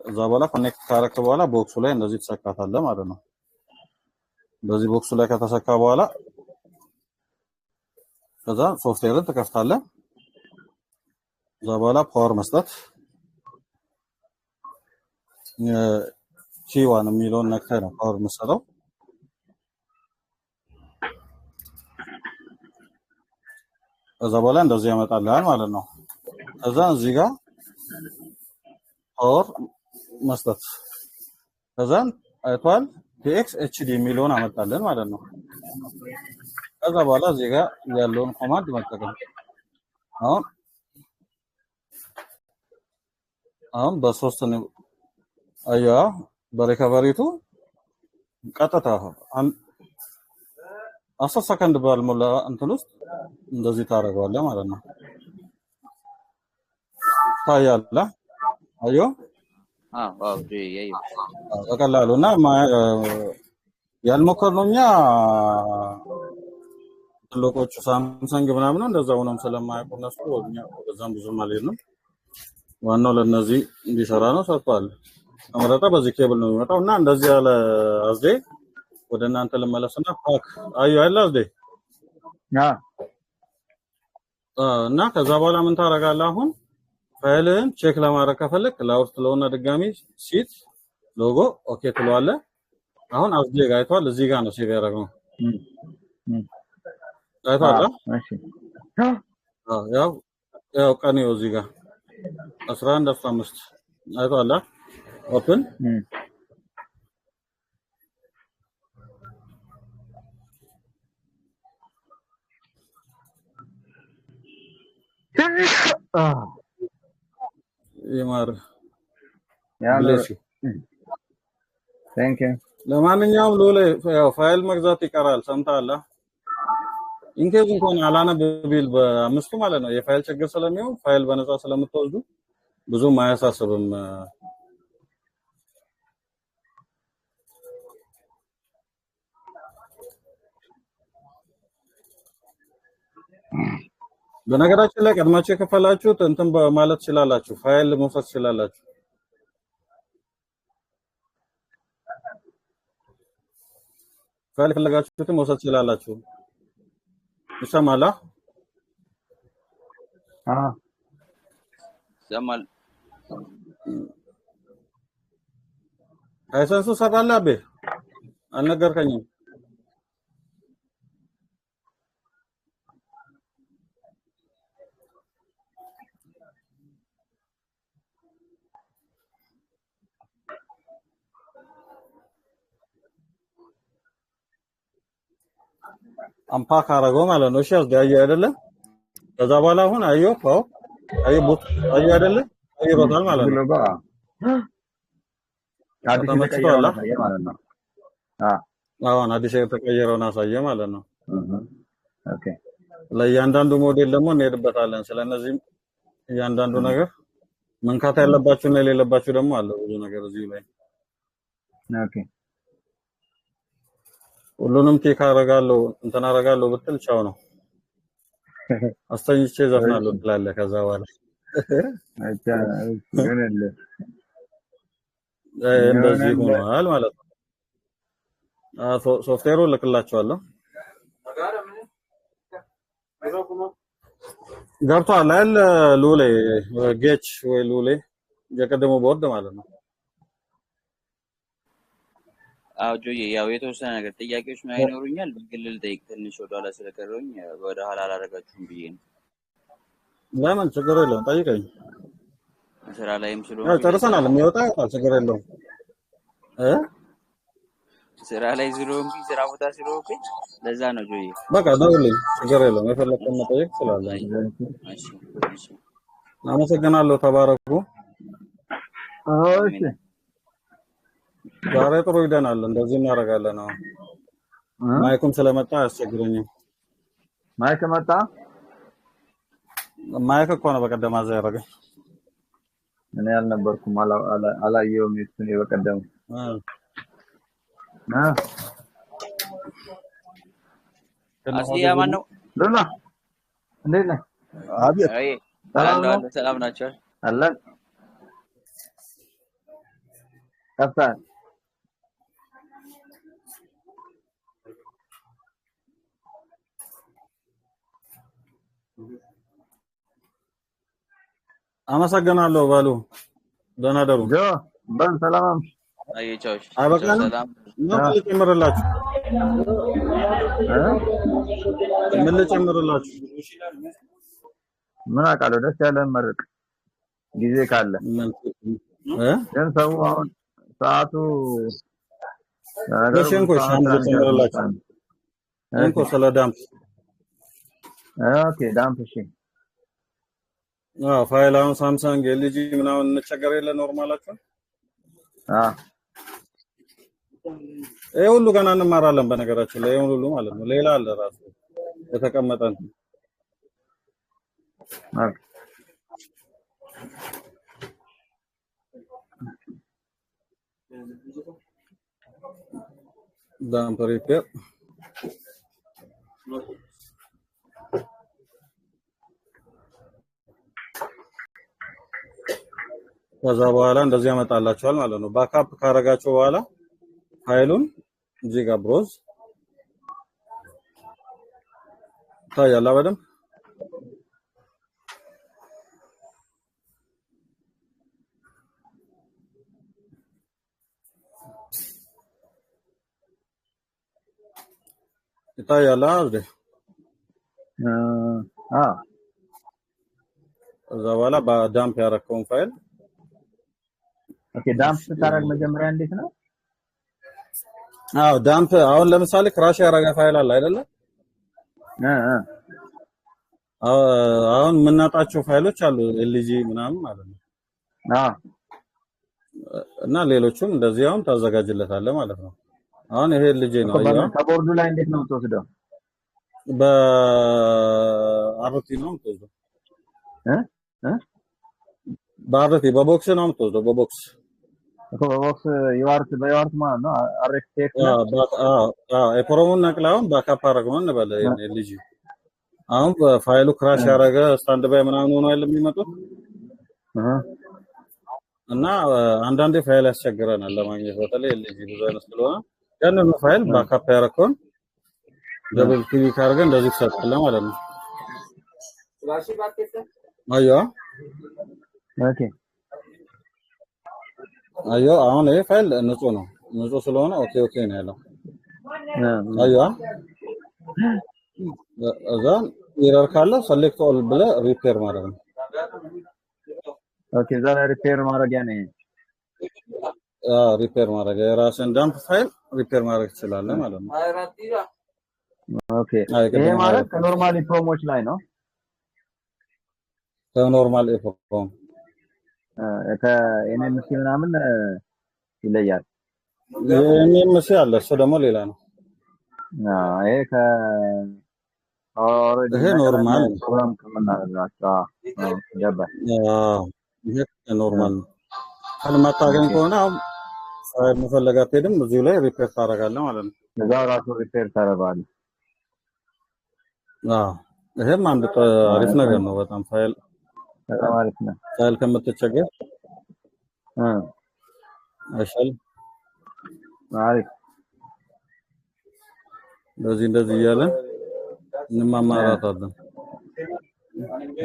A: እዛ በኋላ connect ካረክ በኋላ box ኡ ላይ እንደዚህ ትሰካታለህ ማለት ነው። እንደዚህ box ኡ ላይ ከተሰካ በኋላ ከዛ ሶፍትዌርን ትከፍታለህ። እዛ በኋላ power መስጠት T1 የሚለውን ነክተህ ነው power የምትሰጠው። ከዛ በኋላ እንደዚህ ያመጣልሃል ማለት ነው። ከዛ እዚህ ጋር power መስጠት ከዛን አይቷል TX HD የሚለውን አመጣልን ማለት ነው። ከዛ በኋላ እዚህ ጋር ያለውን command መጠቀም አሁን አሁን በሶስት ነው አያ በ recovery ቱ ቀጥታ 10 ሰከንድ ባልሞላ እንትን ውስጥ እንደዚህ ታደርገዋለህ ማለት ነው። ታያለህ አዮ
F: አዎ አዎ ጆዬ ያየሁት።
A: በቀላሉ እና ያልሞከርነው እኛ ትልቆቹ ሳምሰንግ ምናምን እንደዛ ሆኖም ስለማያውቁ እነሱ እኛ ወደዛም ብዙም አልሄድንም። ዋናው ለእነዚህ እንዲሰራ ነው። ሰርቷል። ተመረጠ። በዚህ ኬብል ነው የሚመጣው እና እንደዚህ ያለ አዝዴ ወደ እናንተ ልመለስና pack አዩ አይደል አዝዴ እና ከዛ በኋላ ምን ታደርጋለህ? አሁን file ህን check ለማድረግ ከፈለክ loud ትለውና ድጋሚ set logo okay ትለዋለህ። አሁን አዝዴ ጋር አይቷል። እዚህ ጋር ነው save ያደረግነው። አይቷል።
C: እሺ
A: ያው ያው ቀን ይኸው እዚህ ጋር 11 15 አይቷል። open ይማር bless you።
C: Thank you።
A: ለማንኛውም ሎሌ ያው ፋይል መግዛት ይቀራል። ሰምተሃል? In case እንኳን አላነብ ቢል በአምስቱ ማለት ነው የፋይል ችግር ስለሚሆን ፋይል በነፃ ስለምትወስዱ ብዙም አያሳስብም። በነገራችን ላይ ቀድማችሁ የከፈላችሁት እንትን ማለት ትችላላችሁ፣ ፋይል መውሰድ ትችላላችሁ። ፋይል የፈለጋችሁትን መውሰድ ትችላላችሁ። ይሰማል?
C: አዎ
F: ይሰማል።
A: license ኡ ሰራለህ አቤ? አልነገርከኝም። unpack አደረገው ማለት ነው። እሺ አየህ አይደለ? ከዛ በኋላ አሁን አየሁ ፓው አየሁ boot አየህ አይደለ? ቀይሮታል ማለት ነው።
C: ብሎ አዲስ የተቀየረውን አሳየ ማለት ነው።
A: አሁን አዲስ የተቀየረውን አሳየ ማለት ነው።
C: Okay
A: ለእያንዳንዱ ሞዴል ደግሞ እንሄድበታለን። ስለነዚህም እያንዳንዱ ነገር መንካት ያለባችሁ እና የሌለባችሁ ደግሞ አለ ብዙ ነገር እዚሁ ላይ።
C: Okay
A: ሁሉንም tick አደርጋለሁ እንትን አደርጋለሁ ብትል ቻው ነው። አስተኝቼ ዘፍናለሁ ትላለህ። ከዛ በኋላ እንደዚህ ሆኗል ማለት ነው። ሶፍትዌሩ እልክላችኋለሁ። ገብቷል አይደል? ሉሌ ጌች ወይ ሉሌ የቀደመው ቦርድ ማለት ነው።
F: አዎ ጆዬ፣ ያው የተወሰነ ነገር ጥያቄዎች ምናምን ይኖሩኛል። በግል ልጠይቅ ትንሽ ወደኋላ ስለቀረሁኝ ወደ ኋላ አላደረጋችሁም ብዬ ነው።
A: ለምን ችግር የለውም ጠይቀኝ።
F: ስራ ላይም
A: ያው
F: ስለሆንኩኝ ለዛ
A: ጨርሰናል።
F: ነው።
A: የሚወጣ ይወጣል፣ ችግር የለውም።
F: ስራ ላይ ስለሆንኩኝ ስራ ቦታ ስለሆንኩኝ ለዛ ነው ጆዬ።
A: በቃ ደውልኝ፣ ችግር የለም። የፈለግከውን መጠየቅ ትችላለህ።
F: አይ እሺ እሺ
A: አመሰግናለሁ። ተባረኩ።
C: እሺ
F: አሜን።
A: ዛሬ ጥሩ ይደናል። እንደዚህ እናደርጋለን። አሁን
C: እ?
A: ማይኩም ስለመጣ አያስቸግረኝም።
C: ማይክ መጣ።
A: ማይክ እኮ ነው በቀደም አዛ ያደረገኝ።
C: እኔ አልነበርኩም፣ አላየሁም የእሱን የበቀደሙ
A: እ።
C: እ?
A: ግን
F: አስሊ ማን ነው?
C: ሉላ እንዴት ነህ?
G: አቤት
F: አይ
C: ሰላም
F: አለሁ
C: ነው
F: አለሁ። ሰላም ናቸው።
C: አለን። ጠፍተሃል።
A: አመሰግናለሁ። በሉ ደህና ደሩ።
C: ጆ በል ሰላም አምሽ።
F: አይ ቻው እሺ፣ ቻው
A: አይበቃንም?
F: ሰላም።
A: ምን ልጨምርላችሁ?
C: እ?
A: ምን ልጨምርላችሁ?
C: ምን አውቃለሁ። ደስ ያለህን መርቅ ጊዜ ካለ።
A: ምን እ?
C: ግን ሰው አሁን ሰዓቱ ለነገሩ
A: እሺ
C: ብዙ
A: እንኮ እሺ
C: ሰዓት
A: አንድ
C: ስላልጨረስን
A: ልጨምርላችሁ። እንኮ
C: okay
A: ስለ dump
C: okay dump እሺ
A: አዎ ፋይል አሁን ሳምሰንግ ኤልጂ ምናምን እንቸገር የለ normal ኣችሁ
C: አ
A: ይሄ ሁሉ ገና እንማራለን። በነገራችን ላይ ይሄ ሁሉ ማለት ነው። ሌላ አለ ራሱ የተቀመጠ እንትን።
C: okay
A: dump repair ከዛ በኋላ እንደዚህ ያመጣላችኋል ማለት ነው። backup ካረጋችሁ በኋላ ፋይሉን እዚህ ጋር browse ይታያል በደንብ። ይታያል አይደል?
C: እ አ
A: ከዛ በኋላ በ dump ያረከውን ፋይል
C: okay dump ስታደርግ መጀመሪያ እንዴት ነው?
A: አዎ dump አሁን ለምሳሌ crash ያረገ ፋይል አለ አይደለ?
C: እ እ
A: አሁን የምናጣቸው ፋይሎች አሉ ኤልጂ ምናምን ማለት ነው።
C: አ
A: እና ሌሎቹም እንደዚህ አሁን ታዘጋጅለታለህ ማለት ነው። አሁን ይሄ ኤልጂ
C: እኮ
A: ነው አየኸው።
C: ከቦርዱ ላይ እንዴት ነው የምትወስደው?
A: በ RT ነው የምትወስደው።
C: እ እ
A: በ RT በ box ነው የምትወስደው። በ box
C: እኮ በ box UART በ UART ማለት ነው። RX TX ነው።
A: EPROM ኡን ነቅለህ አሁን backup አደረግነው እንበል ይሄን ኤልጂ አሁን ፋይሉ crash ያደረገ standby ምናምን ሆኖ አይደለም የሚመጡት
C: እ
A: እና አንዳንዴ ፋይል ያስቸግረናል ለማግኘት በተለይ ኤልጂ ብዙ አይነት ስለሆነ ያንኑ ፋይል backup ያደረግከውን double click አድርገህ እንደዚህ ትሰጣለህ ማለት ነው። አየኸው
C: okay
A: አየኸው አሁን ይሄ ፋይል ንጹህ ነው። ንጹህ ስለሆነ okay okay ነው ያለው።
C: እ
A: አየኸው እዛ error ካለ select all ብለህ repair ማድረግ ነው።
C: okay እዛ ላይ repair ማድረጊያ ነው ይሄ።
A: አዎ repair ማድረግ የራስን dump file repair ማድረግ ትችላለህ ማለት ነው።
C: okay
A: አይ
C: ይሄ
A: ቅድም
C: ማለት
A: አደረኩት
C: ከ normal EPROM ኦች ላይ ነው።
A: ከ normal EPROM
C: ከ NMC ምናምን ይለያል።
A: NMC አለ፣ እሱ ደግሞ ሌላ ነው።
C: አዎ ይሄ ከ already
A: ይሄ
C: ነቅለን
A: normal ነው።
C: ፕሮግራም ከምናደርጋቸው አዎ ገባኝ።
A: አዎ ይሄ normal ነው። ፋይል የማታገኝ
C: okay
A: ከሆነ አሁን ፋይል መፈለግ አትሄድም፣ እዚሁ ላይ repair ታደርጋለህ ማለት ነው።
C: እዛው ራሱ repair ታደርገዋለህ።
A: አዎ ይሄም አንድ አሪፍ ነገር ነው በጣም ፋይል
C: በጣም አሪፍ ነው።
A: ፋይል ከምትቸገር
C: እ
A: አይሻልም?
C: አሪፍ
A: እንደዚህ እንደዚህ እያለን እንማማራታለን።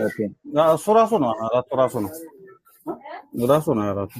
C: okay
A: እሱ ራሱ ነው አራቱ ራሱ ነው ራሱ ነው አራቱ።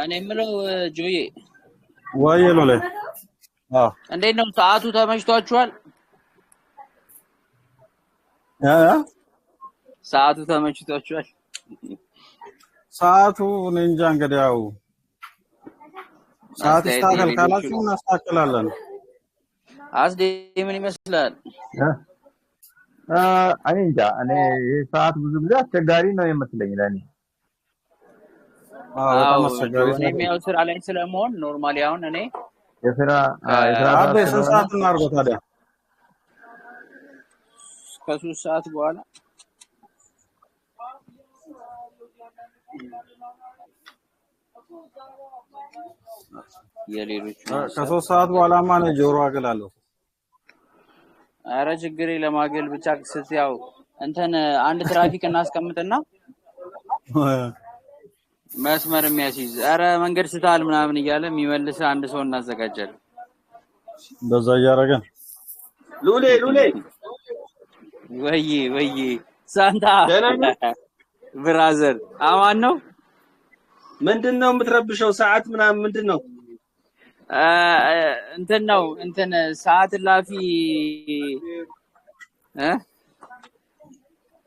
F: እኔ የምለው ጆዬ
A: ወይ ሎሌ አዎ
F: እንዴት ነው ሰዓቱ ተመችቷችኋል?
A: እ
F: ሰዓቱ ተመችቷችኋል?
A: ሰዓቱ እኔ እንጃ እንግዲህ ያው ሰዓት
F: አስተያየት
A: ይስተካከል
F: የሌሎቹ
A: ካላችሁ እናስተካክላለን።
F: አስዴ ምን ይመስላል?
G: እኔ እንጃ። እኔ ይህ ሰዓት ብዙ ጊዜ አስቸጋሪ ነው ይመስለኝ ለእኔ።
A: አዎ በጣም
F: አዎ
A: አስቸጋሪ
F: እኔም
A: ሰዓት
F: ያው
A: ነው።
F: ስራ ላይ ስለመሆን normally አሁን እኔ
G: የስራ የስራ
A: አቤ
G: ሰዓት
A: ስንት
G: ስለሆነ
A: ሰዓት እናድርገው ታዲያ?
F: ከ3 ሰዓት በኋላ የሌሎቹን ሀሳብ
A: ከ3 ሰዓት በኋላማ እኔ ጆሮ አግላለሁ።
F: አረ ችግር የለም አገል ብቻ ስት ያው እንትን አንድ ትራፊክ እናስቀምጥና መስመር የሚያስይዝ አረ መንገድ ስታል ምናምን እያለ የሚመልስ አንድ ሰው እናዘጋጃለን።
A: እንደዛ እያደረገን
H: ሉሌ ሉሌ
F: ወይዬ ወይዬ ሳንታ
H: ደህና ነህ?
F: brother አማን ነው።
H: ምንድን ነው የምትረብሸው? ሰዓት ምናምን ምንድን ነው?
F: እንትን ነው እንትን ሰዓት እላፊ እ
A: ሰዓት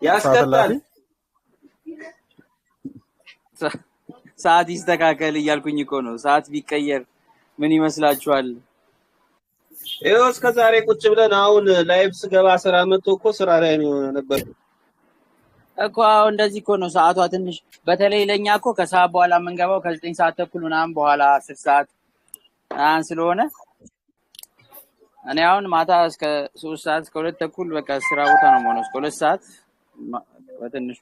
H: ያስቀጣል።
A: እላፊ
F: ሰዓት ይስተካከል እያልኩኝ እኮ ነው። ሰዓት ቢቀየር ምን ይመስላችኋል?
H: ይኸው እስከ ዛሬ ቁጭ ብለን አሁን live ስገባ ስራ መጥቶ እኮ ስራ ላይ ነው ነበር።
F: እኮ አሁን እንደዚህ እኮ ነው ሰዓቷ ትንሽ በተለይ ለእኛ እኮ ከሰዓት በኋላ የምንገባው ከ9 ሰዓት ተኩል ምናምን በኋላ 10 ሰዓት ምናምን ስለሆነ እኔ አሁን ማታ እስከ 3 ሰዓት እስከ 2 ተኩል በቃ ስራ ቦታ ነው የምሆነው። እስከ 2 ሰዓት በትንሹ።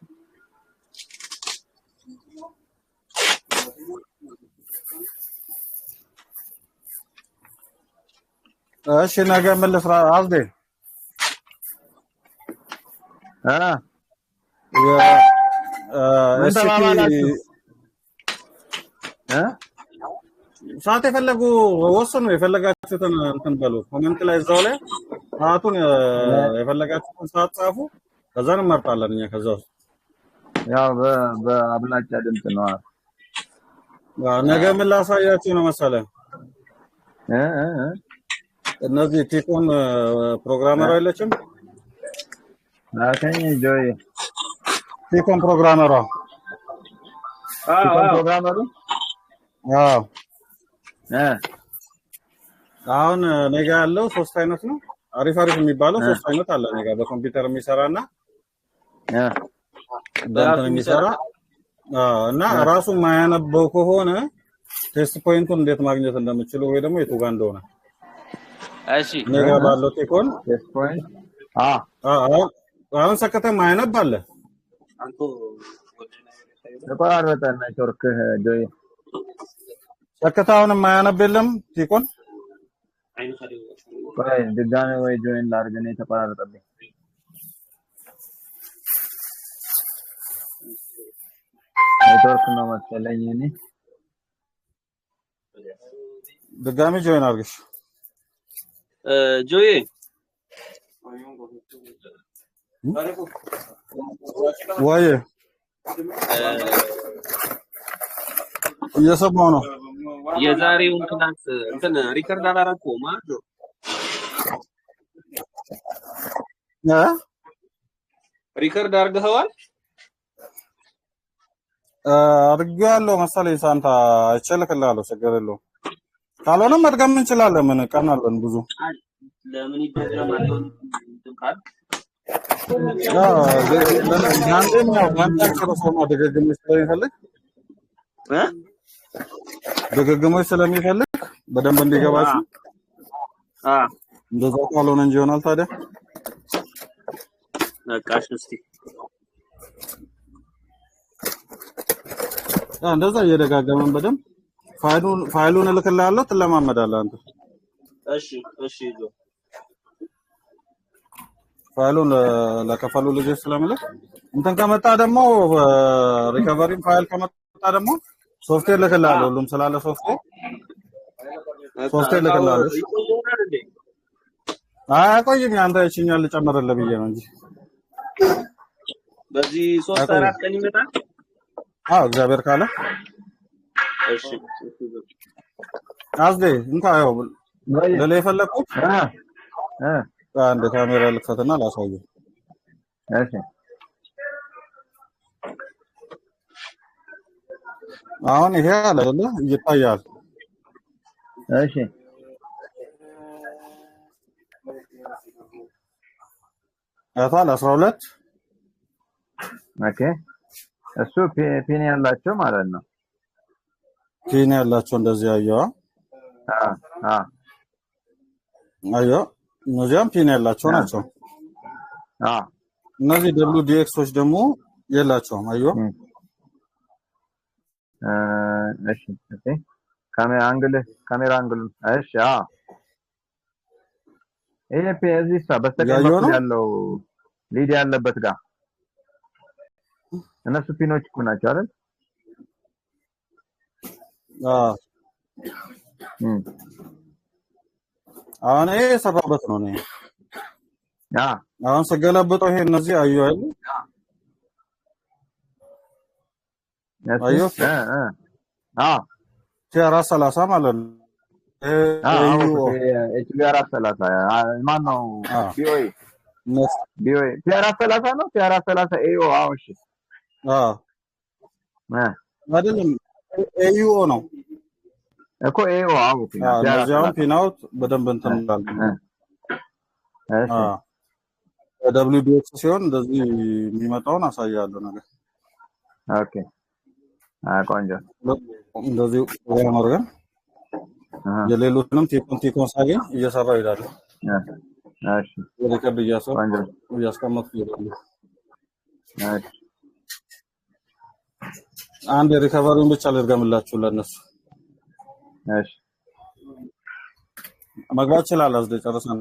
A: እሺ ነገ ምን ልስራ? አብዴ
G: ምን
A: ST
G: ተባባላችሁ? እ
A: ሰዓት የፈለጉ ወስኑ። የፈለጋችሁትን እንትን በሉ። comment ላይ እዛው ላይ ሰዓቱን የፈለጋችሁትን ሰዓት ጻፉ። ከዛ እንመርጣለን እኛ ከዛ ውስጥ።
G: ያው በአብላጫ ድምፅ ነው።
A: ነገ ምን ላሳያችሁ ነው መሰለህ?
G: እ እ እ
A: እነዚህ ቲኮን programmer ሯ የለችም?
G: ላከኝ ጆይ።
A: ቲኮን programmer ሯ
G: ቲኮን programmer ሩ
A: አዎ
G: እ
A: አሁን እኔ ጋ ያለው ሶስት አይነት ነው። አሪፍ አሪፍ የሚባለው ሶስት አይነት አለ እኔ ጋ በኮምፒውተር የሚሰራና በእንትን የሚሰራ እና ራሱ የማያነበው ከሆነ test point ኡን እንዴት ማግኘት እንደምችሉ ወይ ደግሞ የቱ ጋር እንደሆነ
F: እሺ
A: እኔ ጋ ባለው ቲኮን
G: test point
A: አሁን ሰከተ ማያነብ አለ።
G: ተቆራረጠ ኔትወርክህ ጆይ።
A: ሰከተ አሁን የማያነብ የለም ቲኮን።
G: ቆይ ድጋሜ ወይ join ላድርግ፣ እኔ ተቆራረጠብኝ። ኔትወርክ ነው መሰለኝ። እኔ
A: ድጋሜ join አድርግሽ
H: ጆዬ
A: ወይ እየሰማሁ ነው።
H: የዛሬውን class እንትን record አላረኩም አ
A: እ
H: record አድርገኸዋል?
A: አድርጌዋለሁ መሰለኝ ሳንታ፣ አይቼልክልሃለሁ፣ ችግር የለውም። ካልሆነም መድገም እንችላለን። ምን ቀን አለን ብዙ።
H: ለምን ይደገማል? እንትን ካልክ
A: አንዴም ያው በአንድ ጨርሶ ነው ድግግሞች ስለሚፈልግ
H: እ
A: ድግግሞች ስለሚፈልግ በደንብ እንዲገባችሁ እንደዛ ካልሆነ እንጂ ይሆናል ታዲያ።
H: በቃ እሺ፣ እስቲ
A: እንደዛ እየደጋገመን በደንብ ፋይሉን እልክልሃለሁ፣ ትለማመዳለህ አንተ።
H: እሺ እሺ ጆ
A: ፋይሉን ለከፈሉ ልጆች ስለምልክ እንትን ከመጣ ደግሞ recovery ም ፋይል ከመጣ ደግሞ ሶፍትዌር ልክልሃለሁ። ሁሉም ስላለ ሶፍትዌር ሶፍትዌር
H: እቃው
A: ልክልሃለሁ። እሺ?
H: ይቆይ ይሆናል እንዴ?
A: አይ አይቆይም። አንተ ይችኛል ልጨምርልህ ብዬ ነው እንጂ
H: በዚህ 3
A: አይቆይም።
H: 4 ቀን ይመጣል።
A: አዎ እግዚአብሔር ካለ
H: እሺ እሺ፣ በቃ።
A: አዝዴ እንኳ ያው
G: ወይ
A: ልልህ የፈለግኩት
G: እ እ
A: አንድ ካሜራ ልክፈትና ላሳየህ።
G: እሺ
A: አሁን ይሄ አለ አይደለ? ይታያል።
G: እሺ
A: አይተሃል? 12
G: okay እሱ pin ያላቸው ማለት ነው።
A: pin ያላቸው እንደዚህ አየዋ
G: አ አ
A: አየዋ። እነዚያም pin ያላቸው
G: አ
A: ናቸው።
G: አ
A: እነዚህ WDX ኦች ደግሞ የላቸውም። አየዋ
G: እም እሺ okay ካሜራ angle ካሜራ angle እሺ አ ይሄ እዚህ ሳ በስተቀኝ
A: እያየሁ
G: በኩል
A: ነው።
G: ያለው lead ያለበት ጋር እነሱ pin ኦች እኮ ናቸው አይደል?
A: አዎ
G: እም
A: አሁን ይሄ የሰራበት ነው። እኔ
G: አ
A: አሁን ስገለብጠው ይሄ እነዚህ አየሁ አይደል?
G: እሺ
A: አየሁ
G: እ እ አ
A: T430 ማለት ነው።
G: አ
A: AUO
G: አወኩት። HB 430 ማን ነው?
A: አዎ
G: BOE
A: እነሱ
G: BOE T 430 ነው። T 430 AO አዎ እሺ
A: አዎ
G: እ
A: አይደለም AUO ነው።
G: እኮ AO አወኩኝ።
A: አዎ
G: T
A: እነዚህ አሁን
G: 430
A: pin out በደንብ
G: እ
A: እንትን እንላለን።
G: እ እሺ
A: አዎ WDX ሲሆን እንደዚህ የሚመጣውን አሳያለሁ ነገር
G: okay አ ቆንጆ
A: እንደዚህ አድርገን
G: አሃ
A: የሌሎችንም ቲኮን ቲኮን ሳገኝ እየሰራው ይሄዳለሁ።
G: እ እሺ
A: record እያሰብኩ
G: ቆንጆ
A: እያስቀመጥኩ ይሄዳለሁ።
G: እሺ
A: አንድ የ recovery ውን ብቻ ልድገምላችሁ ለእነሱ።
G: እሺ
A: መግባት ይችላል። አዝደ ጨርሰን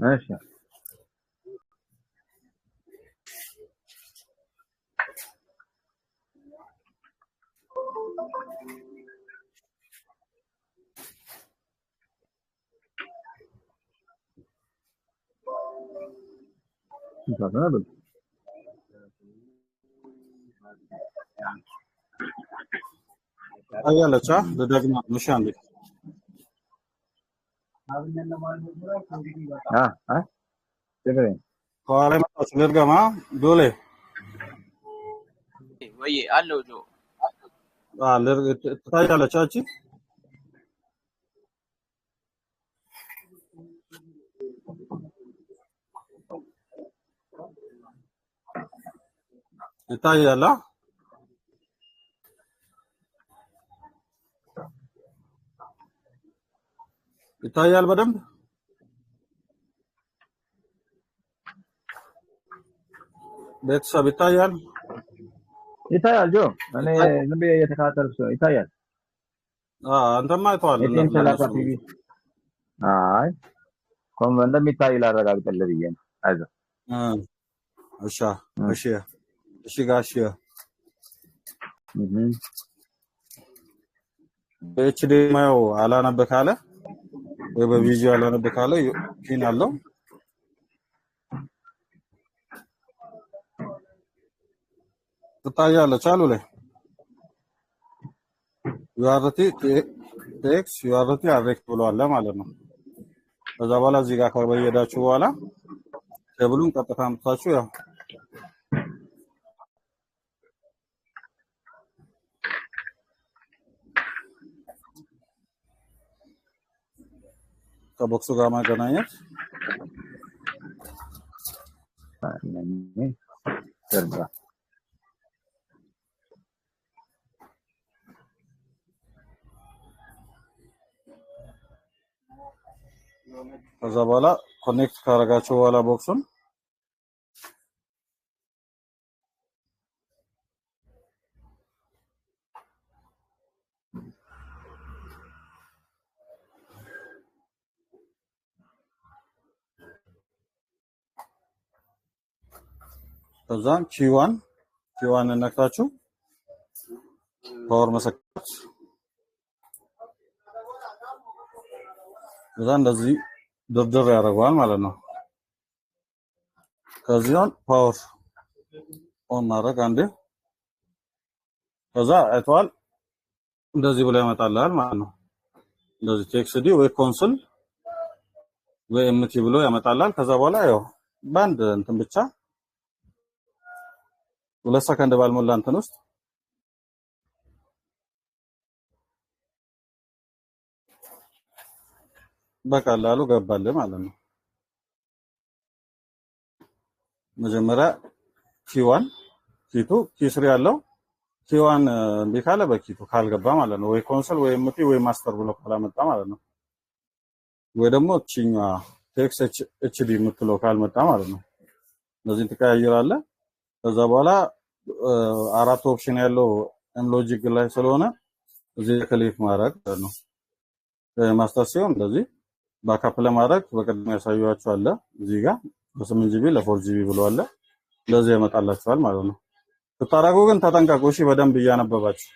G: እሺ እንትን
A: ታያለች። ልደግማ ነው። እሺ አንዴ
G: አ አ ችግር የለም።
A: ከኋላ መጣች። ልድገማ ዶሌ
F: ወይ አለው ጆ
A: ትታያለች። እቺ ይታያል። ይታያል በደንብ ቤተሰብ ይታያል።
G: ይታያል ጆ፣ እኔ ዝም ብዬ እየተከታተልኩ ነው። ይታያል።
A: አንተማ አይተዋል።
G: ATM 30
A: ለእነሱ
G: ቲቪ። አይ ኮም እንደሚታይ ላረጋግጥልህ ብዬ ነው። አይዞህ።
A: እሺ እሺ እሺ ጋሽ
G: እህ
A: በ HDMI አላነብ ካለ ወይ በ VGA አላነብ ካለ pin አለው። ትታያለች አሉ ላይ UART TX UART RX ብሏል ማለት ነው። ከዛ በኋላ እዚህ ጋር ከበየዳችሁ በኋላ ኬብሉን ቀጥታ አምጥታችሁ ያው ከ box ኡ ጋር ማገናኘት። ከዛ በኋላ connect ካደረጋችሁ በኋላ box ኡን ከዛን Q1 Q1 ነክታችሁ power መሰካት። ከዛ እንደዚህ ድርድር ያደርገዋል ማለት ነው። ከዚያን power on ማድረግ አንዴ፣ ከዛ አይተዋል እንደዚህ ብሎ ያመጣልሃል ማለት ነው። እንደዚህ TXD ወይ console ወይ MT ብሎ ያመጣልሃል። ከዛ በኋላ ያው በአንድ እንትን ብቻ 2 ሰከንድ ባልሞላ እንትን ውስጥ በቀላሉ ገባልህ ማለት ነው። መጀመሪያ Key 1፣ Key 2፣ Key 3 ያለው Key 1 እምቢ ካለ በ Key 2 ካልገባ ማለት ነው። ወይ console ወይ MT ወይ master ብሎ ካላመጣ ማለት ነው። ወይ ደግሞ እቺኛዋ TXHD የምትለው ካልመጣ ማለት ነው። እነዚህን ትቀያይራለህ። ከዛ በኋላ አራት option ያለው Amlogic ላይ ስለሆነ እዚህ click ማድረግ ማለት ነው። Master ሲሆን እንደዚህ backup ለማድረግ በቅድሚያ ያሳዩዋችሁ አለ እዚህ ጋር በ8 GB ለ4 GB ብሎ አለ። እንደዚህ ያመጣላችኋል ማለት ነው። ስታደርጉ ግን ተጠንቀቁ እሺ፣ በደንብ እያነበባችሁ።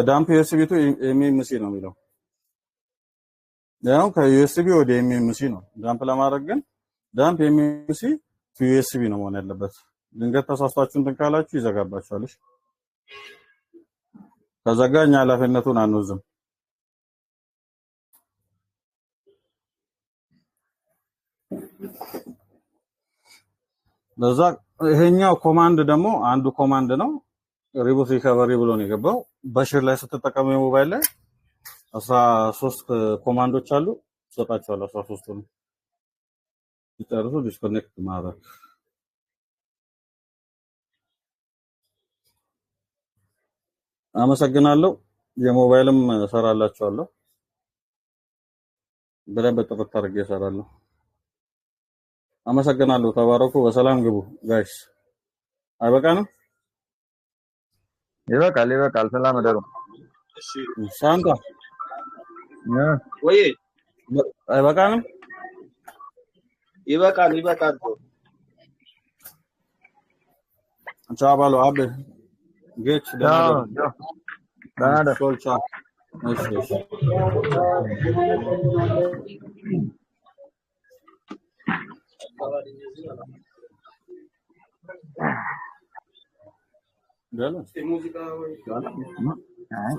A: Dump USB to eMMC ነው የሚለው፣ ያው ከ USB ወደ eMMC ነው። Dump ለማድረግ ግን dump eMMC to USB ነው መሆን ያለበት። ድንገት ተሳስታችሁ እንትን ካላችሁ ይዘጋባችኋል። እሺ፣ ከዘጋ እኛ ኃላፊነቱን አንወስድም። ለዛ ይሄኛው command ደግሞ አንዱ command ነው። Reboot recovery ብሎ ነው የገባው። በሽር ላይ ስትጠቀሙ የሞባይል ላይ 13 command ኦች አሉ፣ ሰጣቸዋለሁ። 13 ነው ሲጨርሱ disconnect ማድረግ። አመሰግናለሁ። የሞባይልም እሰራላችኋለሁ። በደንብ ጥርት አድርጌ እሰራለሁ። አመሰግናለሁ። ተባረኩ። በሰላም ግቡ guys። አይበቃንም?
G: ይበቃል፣ ይበቃል። ሰላም እደሩ።
H: እሺ።
A: ሳንታ።
H: ወይ።
A: አይበቃንም?
H: ይበቃል፣ ይበቃል።
A: ቻው በሉ። አቤ፣ ጌች፣ ደህና
G: ቻው።
A: እደሩ።
G: ቻው። ደህና እደር።
A: ሶል ቻው። እሺ እሺ። ደህና።
G: አይ።